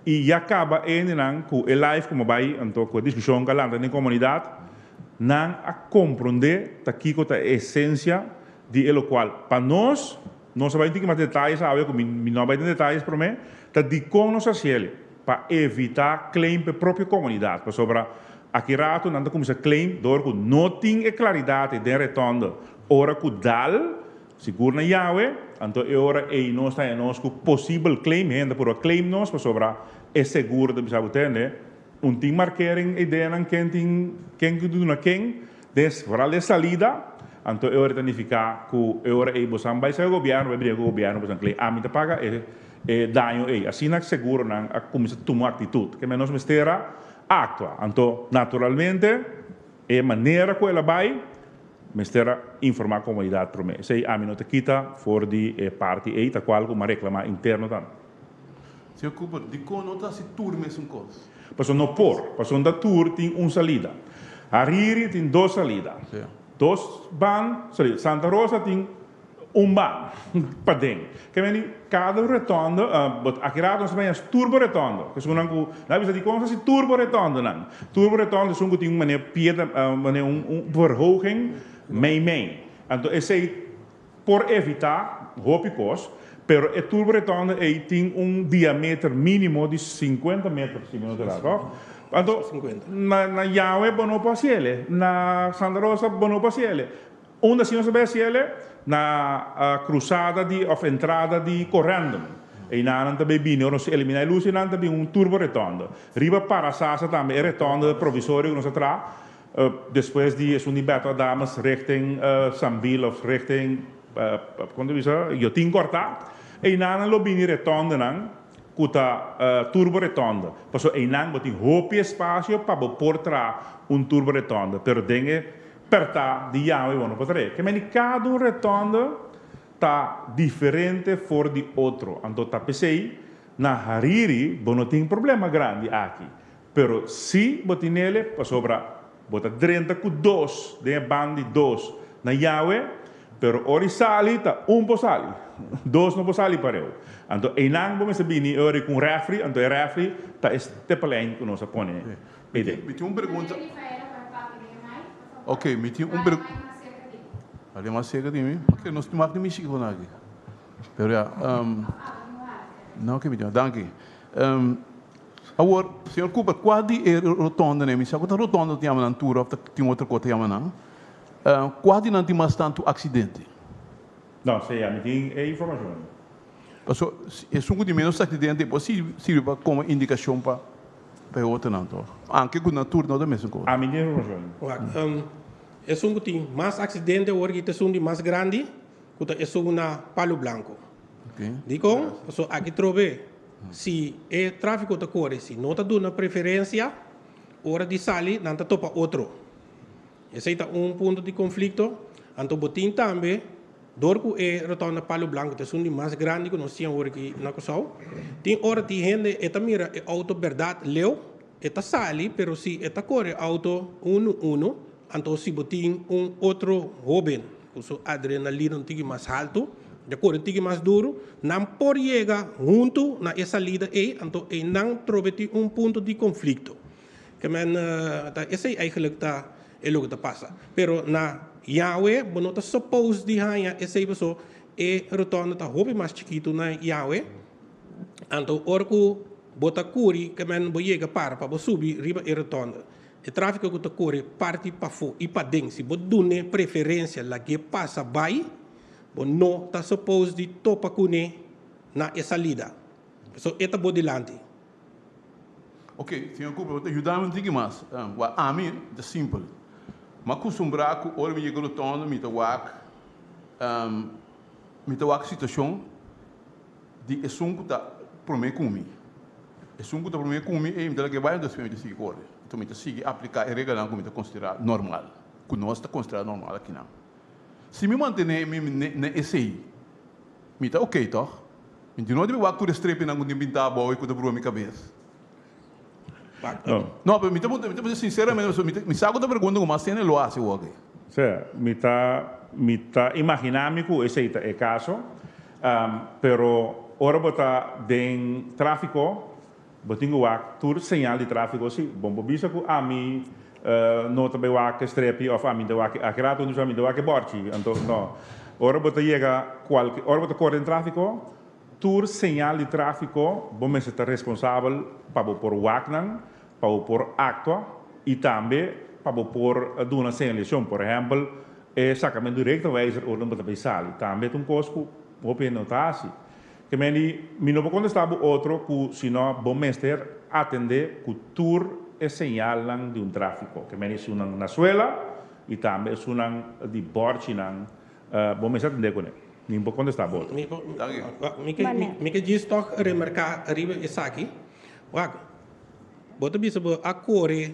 i ya kaba e hendenan ku e live ku mi a bai anto ku e diskushon ku a lanta den komunidat nan a komprondé ta kiko ta e esensia di e lokual pa nos nos a bai un tiki mas detayes awe ku mi no a bai den detayes promé ta dikon nos a hasiel. Pa evita claim p'e propio comunidad, pasobra aki rato nan ta cuminsa claim door cu no tin e claridad ei den retonde ora cu dal, sigur na Yahweh, anto e ora ei nos ta haña nos cu posibel claim, hende por a claim nos pasobra e seguro ta bisa bo tende, un tin markering ei den nan ken tin ken cu duna ken, des vooral den salida, anto e ora ta nifica cu e ora ei bosan bay sa e gobierno, bay briga cu gobierno bosan claim, ami ta paga e. E daño ei. Asina seguronan a kuminsá tuma aktitut. Ke men nos mester a aktua. Anto, naturalmente, e manera ku el a bai, mester a informá komunidat promé. Esei ami no ta kita for di e parti ei, ta kual ku mi a reklamá interno tambe. Señor Cooper, dikon no ta hasi tur mesun kos? Pasobra no por. Pasobra ta tur tin un salida. Hariri tin dos salida. Dos ban salida. Santa Rosa tin Un ban paden. Ke meni kada rotonde, but aki rato nos ta baña turbo rotonde. Ke esunnan ku nan a bisa dikon nos hasi turbo rotondenan. Turbo rotonde esun ku tin un manera piedra, manera un verhoging mei mei. Anto esei por evita hopi kos, pero e turbo rotonde ei tin un diameter minimo di sinkuenta meter, si mi no ta erá, tòg? Anto na Yahwe bo no por hasi ele, na Santa Rosa bo no por hasi ele. Unda si nos a bai hasiele? Na cruzada di of entrada di Corendon. Einan nan ta bai bini ora nos elimina e luz einan ta bin un turbo retonde. Riba Parasasa tambe e retonde provisorio cu nos a traha despues di esun di Beto Adames richting Sambil of richting con ta bisa Jotin Corta. Einan nan lo bini retondenan cu ta turbo retonde. Pasobra einan bo tin hopi espacio pa bo por traha un turbo retonde pero den e Pertá di Yahweh bo no por trae. Ke meni kada un retònde ta diferente for di otro. Anto ta p'esei na Hariri bo no tin problema grandi aki. Pero si bo tin ele pasobra bo ta drenta ku dos den e ban di dos na Yahweh, pero ora i sali ta un por sali, dos no por sali pareu. Anto einan bo mester bini e ora ku un rèfri, anto e rèfri ta e stepelijn ku nos a pone. Pide. Mi tin un pregunta. Ok, mi tin un pregunta. Algo mas cerca di mi? Ok, nos tin mas di mishi con aki. Pero ya, um, no, ok, mi tin, danki. Um, awor, señor Cooper, cua di e rotonda ne? Mi sa cu ta rotonda ta yama nan tur of ta tin otro cosa ta yama nan. Uh, cua di nan tin mas tanto accidente? No, sea, mi tin e informacion. Paso, esun cu tin menos accidente por sirbi pa como indicacion pa Pa e otronan toch. Anke ku nan tur no ta mesun kos. Ami tin informashon. Wak, esun ku tin mas aksidente awor ki ta esun di mas grandi ku ta esun na Palo Blanco. Dikon? Pasobra aki trobe si e trafiko ta kore si no ta duna preferensia ora di sali nan ta topa otro. Esei ta un punto di konflikto. Anto bo tin tambe Dor ku e rotonda Palo Blanco ta esun di mas grandi ku nos tin awor aki na Kòrsou, tin ora tin hende e ta mira e outo bèrdat leu, e ta sali pero si e ta kore outo unu unu, anto si bo tin un otro hóben ku su adrenalina un tiki mas haltu, ta kore un tiki mas duru, nan por yega huntu na e salida ei, anto einan trobe tin un punto di konflikto. Ke men ta esei eigenlijk ta e loke ta pasa. Pero na Yahweh bo no ta suppose di haña esei paso e rotonde ta hopi mas chikitu na Yahweh. Anto ora ku bo ta kuri ke men bo yega para pa bo subi riba e rotonde. E tráfiko ku ta kore parti pafó i paden si bo dun'e preferensia lag'é pasa bai bo no ta suppose di topa kuné na e salida. Pasobra e ta bo dilanti. Ok, señor Cooper, bo ta yuda mi un tiki mas. Wak, ami ta simpel. Mi a kustumbrá ku ora mi yega rotonde mi ta wak, mi ta wak situashon di esun ku ta promé ku mi. Esun ku ta promé ku mi, ei mi ta laga e bai, despues mi ta sigui kore. Anto mi ta sigui apliká e reglanan ku mi ta konsiderá normal, ku nos ta konsiderá normal akinan. Si mi mantené mi na esei, mi ta ok, tòg? Mi no debe wak tur e strepinan ku tin pintá abou i ku ta brua mi kabes. No, pero mi ta puntra, mi ta puntra sinceramente, pasobra mi ta, mi sa ku ta pregunta ku mas hende lo hasi wak ei. Sea, mi ta, mi ta imaginá mi ku esei ta e kaso, pero ora bo ta den tráfiko, bo tin ku wak tur señal di tráfiko si. Bon por bisa ku ami no ta bai wak e strepi òf ami ta wak e, aki rato un ami ta wak e bòrchi, anto no. Ora bo ta yega kualke, ora bo ta kore den tráfiko, tur señal di tráfiko bo mester ta responsabel pa bo por wak nan, pa bo por aktua i tambe pa bo por duna señalisashon. Por ehèmpel, e sakamentu di rektowijzer ora bo ta bai sali tambe ta un kos ku hopi hende no ta hasi. Ke men di, mi no por kontestá bo otro ku si no bo mester atendé ku tur e señalnan di un tráfiko. Ke men di esunnan na suela i tambe esunnan di bòrchinan bo mester atendé kuné. Mi por kontestá bo otro. Mi ke djis tòg remarká riba esaki. Wak, bo ta bisa bo a kore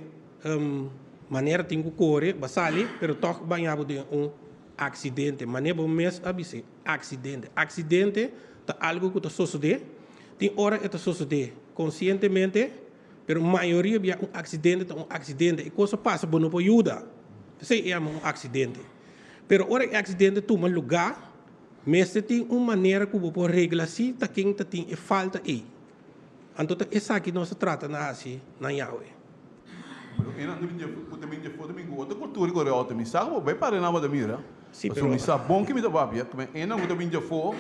manera tin ku kore, bo a sali, pero tòg baña bo den un aksidente. Manera bo mes a bis'é. Aksidente. Aksidente ta algu ku ta sosodé. Tin ora e ta sosodé konsientemente, pero mayoria bia un aksidente ta un aksidente. E kos a pasa, bo no por yuda. P'esei e yama un aksidente. Pero ora e aksidente tuma lugá, mester tin un manera ku bo por regla si ta ken ta tin e falta ei. Anto ta esaki nos ta trata na hasi na Yahweh. Pero e nan ta bin dje, ku ta bin dje for ta bin ku otro kultura ku otro. Mi sa ku bo bai para nan bo ta mira. Sí, Pasobra mi sa bon ke mi ta papia, ku e nan ku ta bin dje afó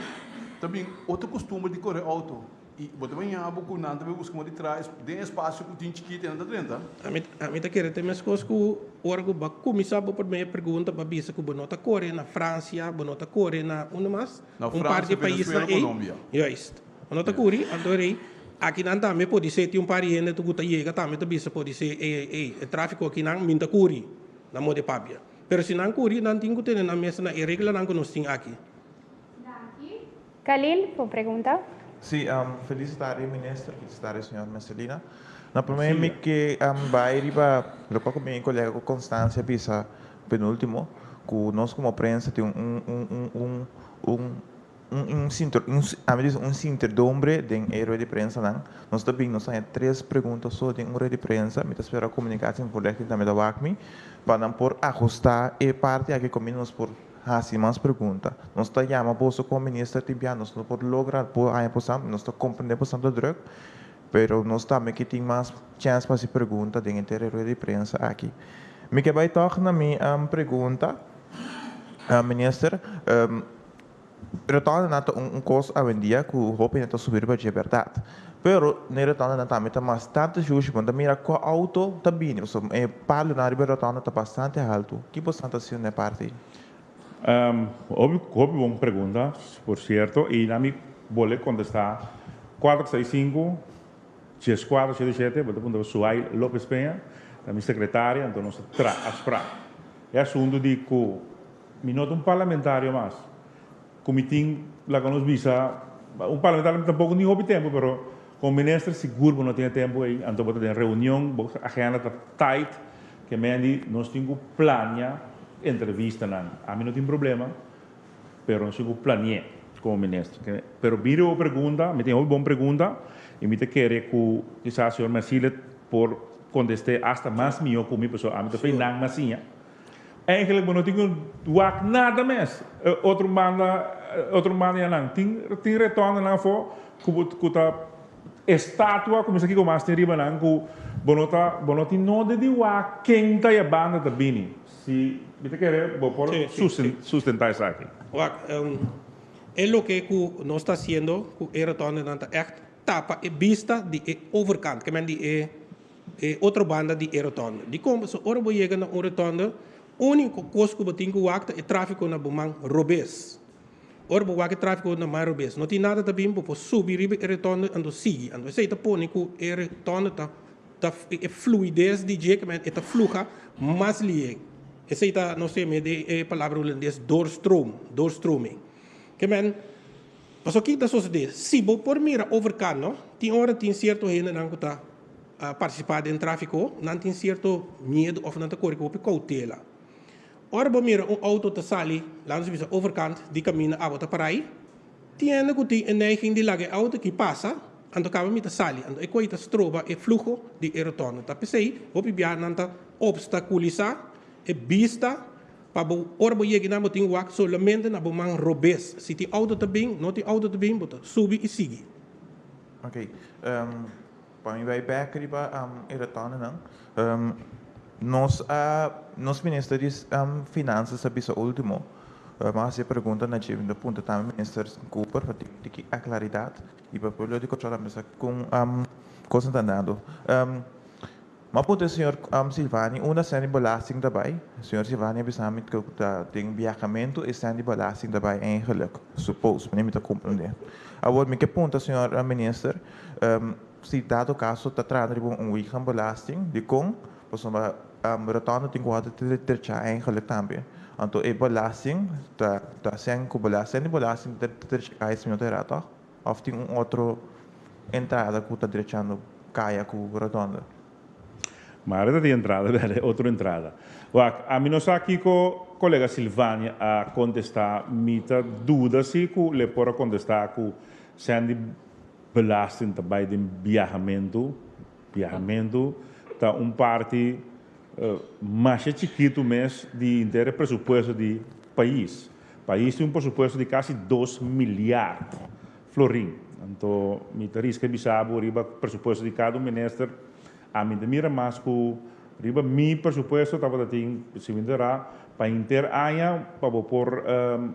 ta bin otro kustumber di kore outo. I bo ta baña bo ku nan ta bai buska mo di tras den espasio ku tin chikito e nan ta drenta. Ami ami ta kere ta meskos ku ora ku bo a kuminsá bo promé pregunta bo a bisa ku bo no ta kore na Fransia, bo no ta kore na unda mas? Na Un par Fransia, di paisnan Venezuela, ei. Colombia. Juist. Bo no ta kuri, anto rei akinan tambe podisé tin un par di hende ku ta yega tambe ta bisa podisé ei ei ei e tráfiko akinan mi ta kuri na moda di papia. Pero si nan kuri, nan tin ku tene nan mes na e reglanan ku nos tin aki. Danki. Khalil, bo pregunta? Sí, felis tarde minister, felis tarde señor Mercelina. Na prome mi ke bai riba loke ku mi kolega ku Constancia bisa penultimo, ku nos komo prensa tin un un un un Un ami di un sinterdombre den e rueda di prensanan. Nos ta bin, nos haña tres pregunta so den un rueda di prensa. Mi ta spera komunikasi en voorlichting tambe ta wak mi pa nan por ahustá e parti aki kominda nos por hasi mas pregunta. Nos ta yama boso komo minister tin bia nos no por logra por haña bosan, nos ta komprendé bosan ta drùk, pero nos tambe ke tin mas chèns pa hasi pregunta den henter e rueda di prensa aki. Mi ke bai tòg na mi pregunta, minister. Rotondanan ta un kos awendia ku hopi hende ta subi riba dje bèrdat. Pero na e rotondanan tambe ta bastante shushi. Bo no ta mira kua outo ta bini pasobra e palunan riba e rotonda ta bastante haltu. Ki boso ta hasiendo na e parti ei? Hopi hopi bon pregunta por sierto i na mi bole kontestá kuater seis sinku dieskuater shete shete bo ta puntra Suhail Lopez Peña ta mi sekretaria anto nos ta traha afsprak e asuntu di ku Mi no ta un parlamentario mas cu mi tin, laga nos bisa, un parlamentario tampoco ni hopi tempo, pero como minister sigur bo no tin e tempo ey, anto bo ta den reunion, bo agenda ta tight, ke men di nos tin cu plania entrevistanan. Ami no tin problema, pero nos tin cu planie como minister. Pero bira bo pregunta, mi tin hopi bon pregunta y mi ta kere cu kisas señor Mercile por conteste hasta mas miho cu mi, pasobra ami ta pey nan mas siña. Eigenlijk bo no tin ku wak nada mes. Otro banda otro banda ya nan tin tin retondanan afó ku bo ku ta estatua ku mi sa kiko mas tin riba nan ku bo no ta bo no tin nodi di wak ken ta e banda ta bini. Si mi ta kere bo por sustentá esaki. Wak, e loke ku nos ta hasiendo ku e retondanan ta ègt. tapa e bista di e overkant, ke men di e e otro banda di e rotonde. Dikon? Pasobra ora bo yega na un rotonde, úniko kos ku bo tin ku wak ta e tráfiko na bo man robes. Ora bo wak e tráfiko na man robes, no tin nada ta bin, bo por subi riba e rotonde anto sigui. Anto esei ta pone ku e rotonde ta ta e fluides di dje, ke men e ta fluha mas lihé. Esei ta nos ta yama den e palabra hulandes doorstroom, doorstroming. Ke men. Pasobra ki ta sosodé? Si bo por mira overkant no, tin ora tin sierto hendenan ku ta partisipá den tráfiko, nan tin sierto miedu òf nan ta kore ku hopi koutela. Ora bo mira un outo ta sali, laat nos bisa overkant di kaminda abo ta para ei, tin hende ku tin e neiging di laga e outo aki pasa, anto kaba mi ta sali, anto e koi ta stroba e fluho di e rotònde. Ta p'esei hopi bia nan ta opstakulisá e bista Pa bo, ora bo yega nan bo tin wak solamente na bo man robes. Si tin auto ta bin, no tin auto ta bin, bo ta subi i sigui. Ok, pa mi bai bek riba e retonenan, nos a, nos minister di Finanzas a bisa ultimo, mi a hasi e pregunta na dje, mi ta puntra tambe minister Cooper pa tin tiki aklaridat i pa pueblo di Kòrsou tambe sa kon kosnan ta andando. M'a puntra señor Silvani unda sèn di belasting ta bai. Señor Silvani a bisa mi ku ta den biahamentu e sèn di belasting ta bai eigenlijk, suppose, manera mi ta komprendé. Awor mi ke puntra señor minister si dado kaso ta trahando riba un wegenbelasting, dikon? Pasobra rotonde tin ku wòrdu trechá eigenlijk tambe. Anto e belasting ta ta sèn ku belasting, sèn di belasting ta trecha kaya si mi no ta erá tòg? Of tin un otro entrada ku ta drechando kaya ku rotonde? Mare ta tin entrada berde, otro entrada. Wak, ami no sa kiko kolega Silvania a kontestá, mi ta duda si ku le por a kontestá ku sèn di belasting ta bai den biahamentu. Biahamentu ta un parti masha chikitu mes di henter e presupuesto di pais. Pais tin un presupuesto di kasi dos miliard florin. Anto mi ta riska bisa bo riba presupuesto di kada un minister, ami ta mira mas ku riba mi presupuesto tabata tin, si mi ta ra, pa henter aña pa bo por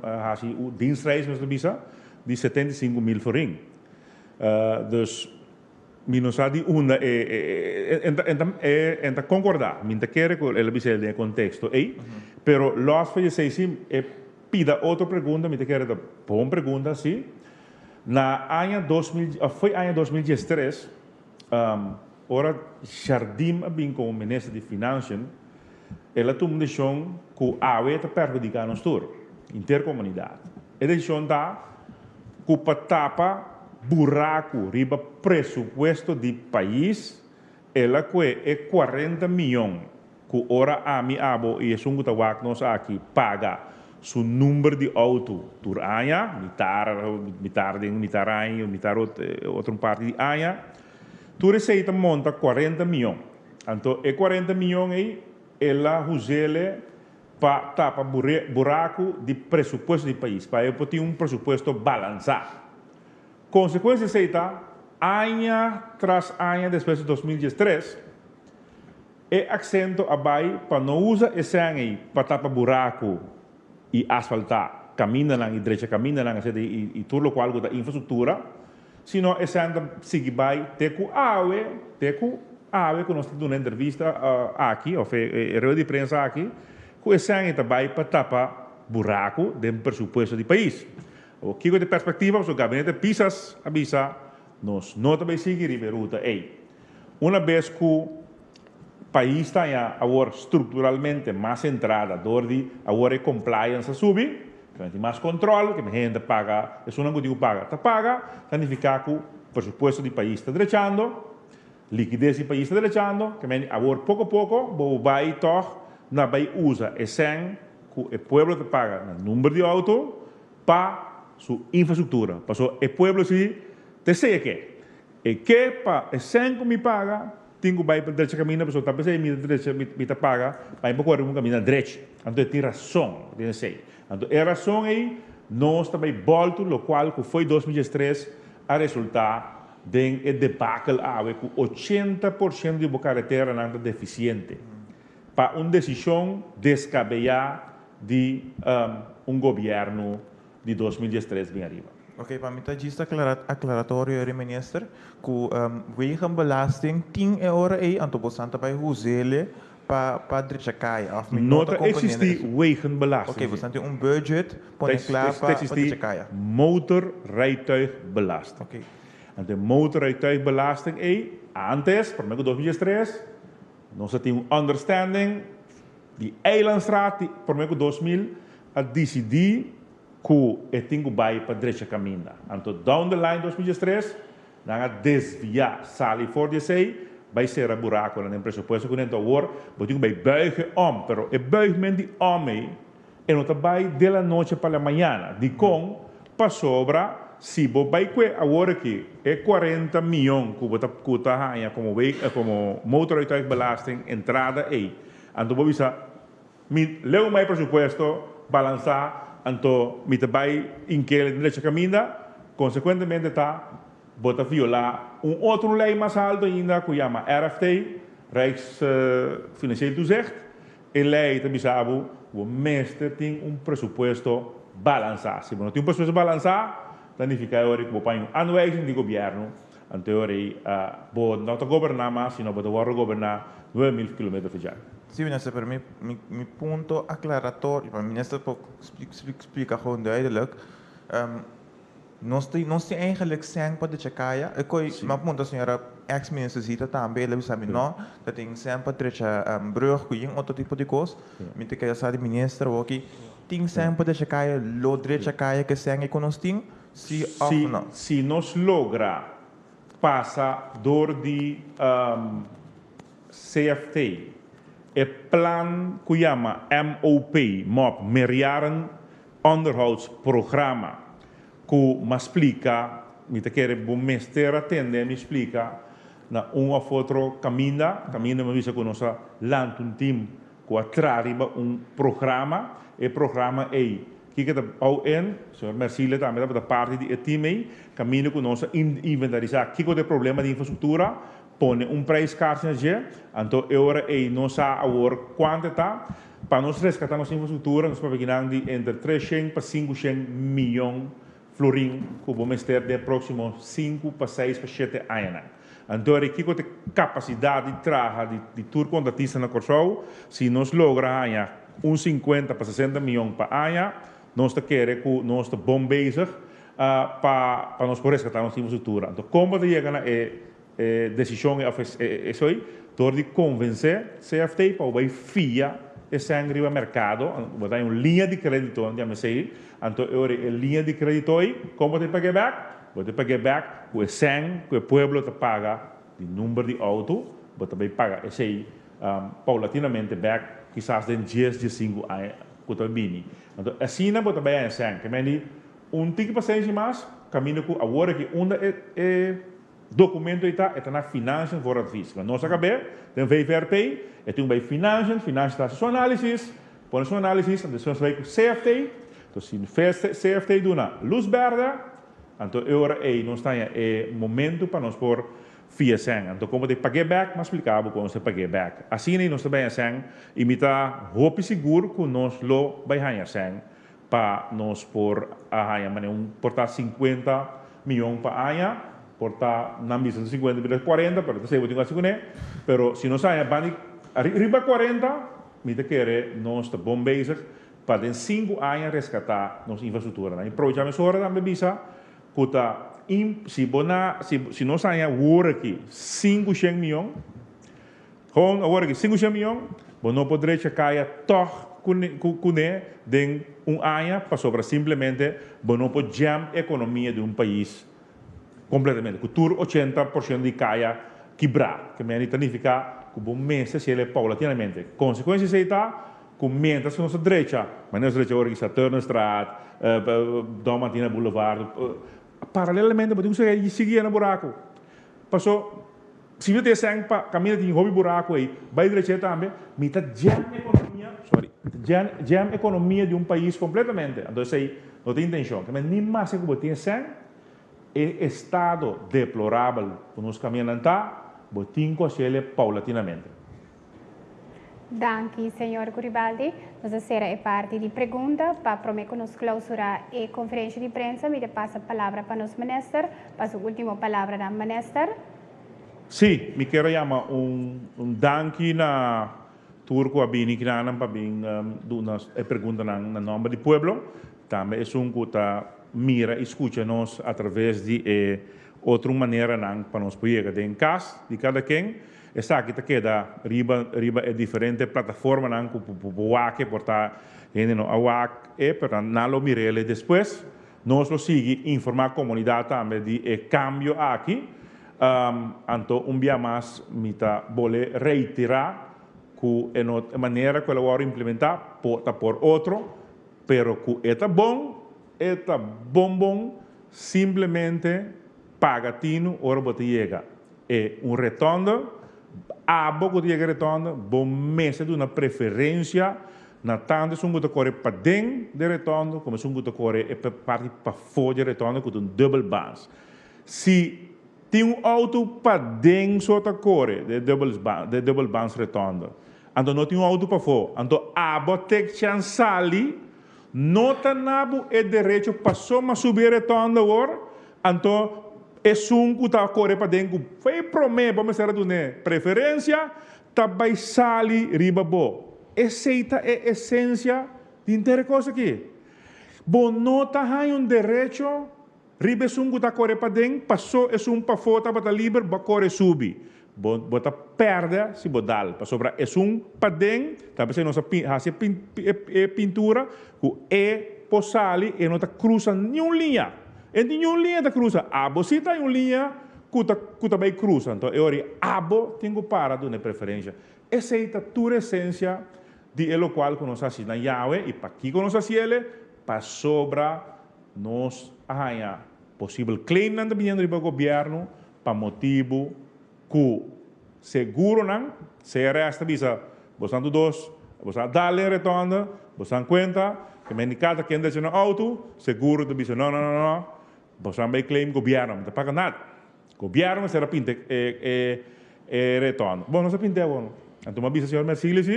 hasi un dienstreis nos ta bisa, di 75.000 florin. Dus Mi no sa di unda e e ta concordá, mi ta kere cu el a bisa el den e contexto ey, pero los pa esey si e pida otro pregunta, mi ta kere ta bon pregunta si. Na aña 2000, of foi aña 2013, ora Jardim a bin como minister di Financiën, el a tuma un decision cu awe ta perhudica nos tur, henter comunidad. E decision ta cu pa tapa buraku riba presupuesto di pais, el a kue e 40 miyon ku ora ami, abo i esun ku ta wak nos aki paga su number di outo tur aña, mitar, mitar den mitar aña, mitar otro parti di aña, tur esei ta monta 40 miyon. Anto e 40 miyon ei el a huzele pa tapa buraku di presupuesto di pais, pa e por tin un presupuesto balansá. Konsekuensia di esei ta, aña tras aña despues di 2013, e aksento a bai pa no usa e sèn ei pa tapa buraku i asfaltá kamindanan i drecha kamindanan etcetera i tur lokual ku ta infrastruktura, sino e sèn ta sigui bai te ku awe, te ku awe ku nos ta duna entrevista aki òf e rueda di prensa aki, ku e sèn ei ta bai pa tapa buraku den presupuesto di pais. Awor kiko ta e perspektiva? Pasobra gabinete Pisas a bisa nos no ta bai sigui riba e ruta ei. Una bes ku pais ta haña awor strukturalmente mas entrada dor di awor e compliance a subi, ke tin mas control, ke hende ta paga, esunnan ku tin ku paga ta paga, ta nifiká ku presupuesto di pais ta drechando, likides di pais ta drechando, ke mende awor poko poko bo bai tòg na bai usa e sèn ku e pueblo ta paga na number di outo pa su infrastruktura, pasobra e pueblo si ta esei e ke. E ke pa e sèn ku mi paga tin ku bai pa drecha kaminda pasobra ta p'esei mi ta drecha mi ta paga pa mi por kore un kaminda drechi. Anto e tin rason den esei. Anto e rason ei nos ta bai bòltu lokual ku foi 2013 a resultá den e debakel awe ku 80% di bo kareteranan ta defisiente pa un desishon deskabeyá di un gobièrnu di 2013 bin ariba. Oké, pa mi ta djis aclaratorio eri minister, ku wegenbelasting tin e ora ei, anto bosan ta bai huzele pa pa drecha kaya, of mi No no ta ta comprendiendo existi eso. wegenbelasting, Oké, sí. bosan tin un budget pone kla Ta pa pa existi drecha kaya. motorrijtuigbelasting. Oké. Anto e motorrijtuigbelasting ei, antes, prome ku 2013, nos a tin un understanding di Eilandstraat di prome ku 2000 a disidí ku e tin ku bai pa drecha kaminda. Anto down the line 2013 nan a desviá, sali for di esei, bai sera burakonan den presupuesto ku nento awor bo tin ku bai buigen om, pero e buigment di om ei e no ta bai de la noche pa la mañana. Dikon? Pasobra si bo bai kue awor aki e 40 miyon ku bo ta ku ta haña komo komo motorrijtuigbelasting entrada ei, anto bo bisa Mi leu mai presupuesto balansá, anto mi ta bai inkele den drecha kaminda, konsekuentemente ta bo ta violá un otro lei mas alto ainda ku yama RFT, Rijksfinancieel Toezicht. E lei ta bisa bo ku bo mester tin un presupuesto balansá. Si bo no tin un presupuesto balansá, ta nifiká e ora ku bo paña un aanwijzing di gobièrnu, anto e ora ei bo no ta goberná mas, sino bo ta wòrdu goberná 9000 kilometer for dja. Sí, minister, pero mi, mi, mi punto aclaratorio, pa minister por splica gewoon duidelijk, nos tin, nos tin eigenlijk cen pa drecha caya, e koe, mi a punta señora ex minister Zita tambe, el a bisa mi no, ta tin cen pa drecha brug cu yin otro tipo di cos, mi ta keda sa di minister awoki, tin cen pa drecha caya, lo drecha caya cu e cen ey cu nos tin, sí of Si, no? si nos logra pasa door di CFT, e plan ku yama MOP, mop, Meerjaren Onderhoudsprogramma, ku m'a splika, mi ta kere bo mester a tende mi splika na un òf otro kaminda, kaminda mi a bisa ku nos a lanta un tim ku a traha riba un programa, e programa ei kiko ta hou in, señor Mercille tambe tabata parti di e tim ei, kaminda ku nos a inventarisá kiko ta e problema di infrastruktura, Pone un prijskaart na dje, anto e ora ei nos sa awor kuantu e ta. Pa nos reskatá nos infrastruktura nos papia kinan di entre 300 pa 500 miyon florin ku bo mester den e próksimo sinku pa seis pa shete añanan. Anto ora ei kiko ta e kapasidat di traha di di tur kontratista na Kòrsou? Si nos logra haña un 50 pa 60 miyon pa aña, nos ta kere ku nos ta bon bezig pa pa nos por reskatá nos infrastruktura. Anto kon bo ta yega na e E desishon e òf e esoi dor di konvensé CFT pa bo bai fia e sèn riba merkado, bo ta haña un liña di krédito di amesei, anto e ora e liña di krédito ei kon bo ta pag'é bèk? Bo ta pag'é bèk ku e sèn ku e pueblo ta paga di number di outo, bo ta bai paga esei paulatinamente bèk kisas den dies, diesinku aña ku ta bini. Anto asina bo ta bai haña sèn. Ke men di un tiki pasenshi mas kaminda ku awor aki unda e Documento ei ta, e ta na Financiën voor advies. Ma nos a kab'é den VVRP, e tin un bai Financiën, Financiën ta hasi su análisis, pone su análisis, anto despues bai ku CFT, anto si CFT duna lus bèrdè, anto e ora ei nos ta haña e momento pa nos por fia sèn. Anto komo ta e pag'é bèk, m'a splika bo kon nos ta pag'é bèk. Asina ei nos ta bai haña sèn i mi ta hopi sigur ku nos lo bai haña sèn pa nos por a haña manera un por ta 50 miyon pa aña, por ta nan bisa 50 bira 40, pero ta sey bo tin ku hasi kuné, pero si nos haña banda di riba 40 mi ta kere nos ta bon bezig pa den 5 aña reskatá nos infrastrukturanan. I probecha mesora tambe bisa ku ta si bo na si nos haña wor aki 500 miyon, Gewoon awor aki 500 miyon, bo no por drecha kaya tog kuné den un aña pasobra simplemente bo no por jam ekonomia di un pais kompletamente ku tur 80% di kaya kibrá. Ke meni ta nifiká ku bo mester hasiel e paulatinamente. Konsekuensia esei ta ku mientras ku nos ta drecha, manera nos ta drecha awor aki Saturnusstraat, Don Martina Boulevard, paralelamente bo tin ku sigui yena buraku. Paso. Si mi ta esèn pa kaminda tin hopi buraku ei, bai drecha tambe, mi ta jam ekonomia, sorry, mi ta jam, jam ekonomia di un pais kompletamente. Anto esei no ta intenshon. Keme ni maske ku bo tin esèn, e estado deplorabel ku nos kamindanan ta, bo tin ku hasiel paulatinamente. Danki, señor Guribaldi. Nos a sera e parti di pregunta. Pa promé ku nos klousurá e konferensha di prensa, mi ta pasa palabra pa nos minister pa su último palabranan. Minister. Sí, mi kier a yama un danki na tur ku a bini kinanan pa bin duna e preguntanan na nòmber di pueblo. Tambe esun ku ta mira i skucha nos atraves di e otro maneranan pa nos por yega den kas di kada ken. Esaki ta keda riba riba e diferente plataformanan ku bo por wak e, por ta hende no a wak e, pero nan lo mir'el despues. Nos lo sigui informá komunidat tambe di e kambio aki. Anto un bia mas mi ta bole reiterá ku e no e manera ku el a wòrdu implementá por ta por otro, pero ku e ta bon, e ta bon bon, simplemente paga tinu ora bo ta yega e un retònde, abo ku ta yega e retònde bo mester duna preferensia na tantu esun ku ta kore paden di e retònde komo esun ku ta kore e parti pafó di e retònde ku ta un dubbel baans. Si tin un auto paden so ta kore de de dubbelbaans rotonde, anto no tin un auto pafó, anto abo tek chan sali, no ta na bo e derecho paso mas subi e rotonde awor, anto esun ku ta kore paden ku fei prome bo mester a dun'é preferencia ta bai sali riba bo. Esei ta e esencia di henter e kos aki. Bo no ta haña un derecho Riba esun ku ta kore paden, pasó esun pafó tabata liber, bo a kore subi. Bo bo ta pèrdè si bo dal, pasobra esun paden, ta p'esei nos a hasi e e pintura ku e por sali, e no ta krusa niun liña. E niun liña ta krusa. Abo si ta un liña ku ta ku ta bai krusa. Anto e ora ei abo tin ku para duna e preferensha. Esei ta tur esensia di e lokual ku nos hasi na Yahweh i pakiko nos hasi el, pasobra Nos a haña posibel claimnan ta biniendo riba gobierno pa motibu cu seguronan, CRS ta bisa bosan tur dos, bosan a dal den rotonde, bosan cuenta cu men di cada ken ta haciendo auto, seguro ta bisa no no no no, bosan bay claim gobierno, mi ta paga nada. Gobierno mester a pinta e e rotonde. Bon, nos a pinta awor no. Anto mi a bisa señor Mercilio si,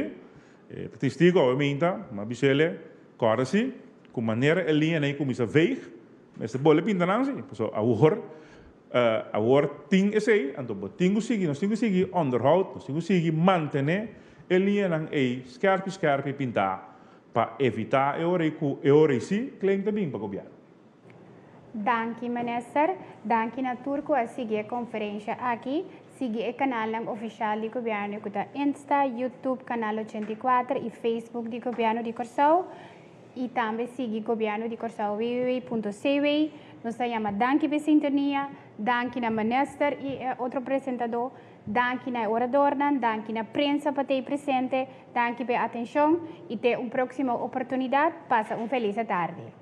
e ta testigo awe minta, mi a bisele, corda si, Ku manera e liñanan ei kuminsá veeg, mester bolbe pinta nan si. Pasobra awor, awor tin esei, anto bo tin ku sigui, nos tin ku sigui onderhoud, nos tin ku sigui mantené e liñanan ei skèrpi skèrpi pintá pa evitá e ora ei ku e ora ei si claim ta bin pa gobièrnu. Danki Minister. Danki na tur ku a sigui e konferensha aki. Sigui e kanalnan ofishal di gobièrnu ku ta Insta, YouTube, Kanal 84 i Facebook di Gobièrnu di Kòrsou. I tambe sigui Gobièrnu di Kòrsou www.cw. Nos ta yama danki p'e sintonia, danki na Minister i e otro presentadó, danki na e oradornan, danki na prensa pa t'ei presente, danki p'e atenshon i te un próksimo oportunidat. Pasa un felis atardi.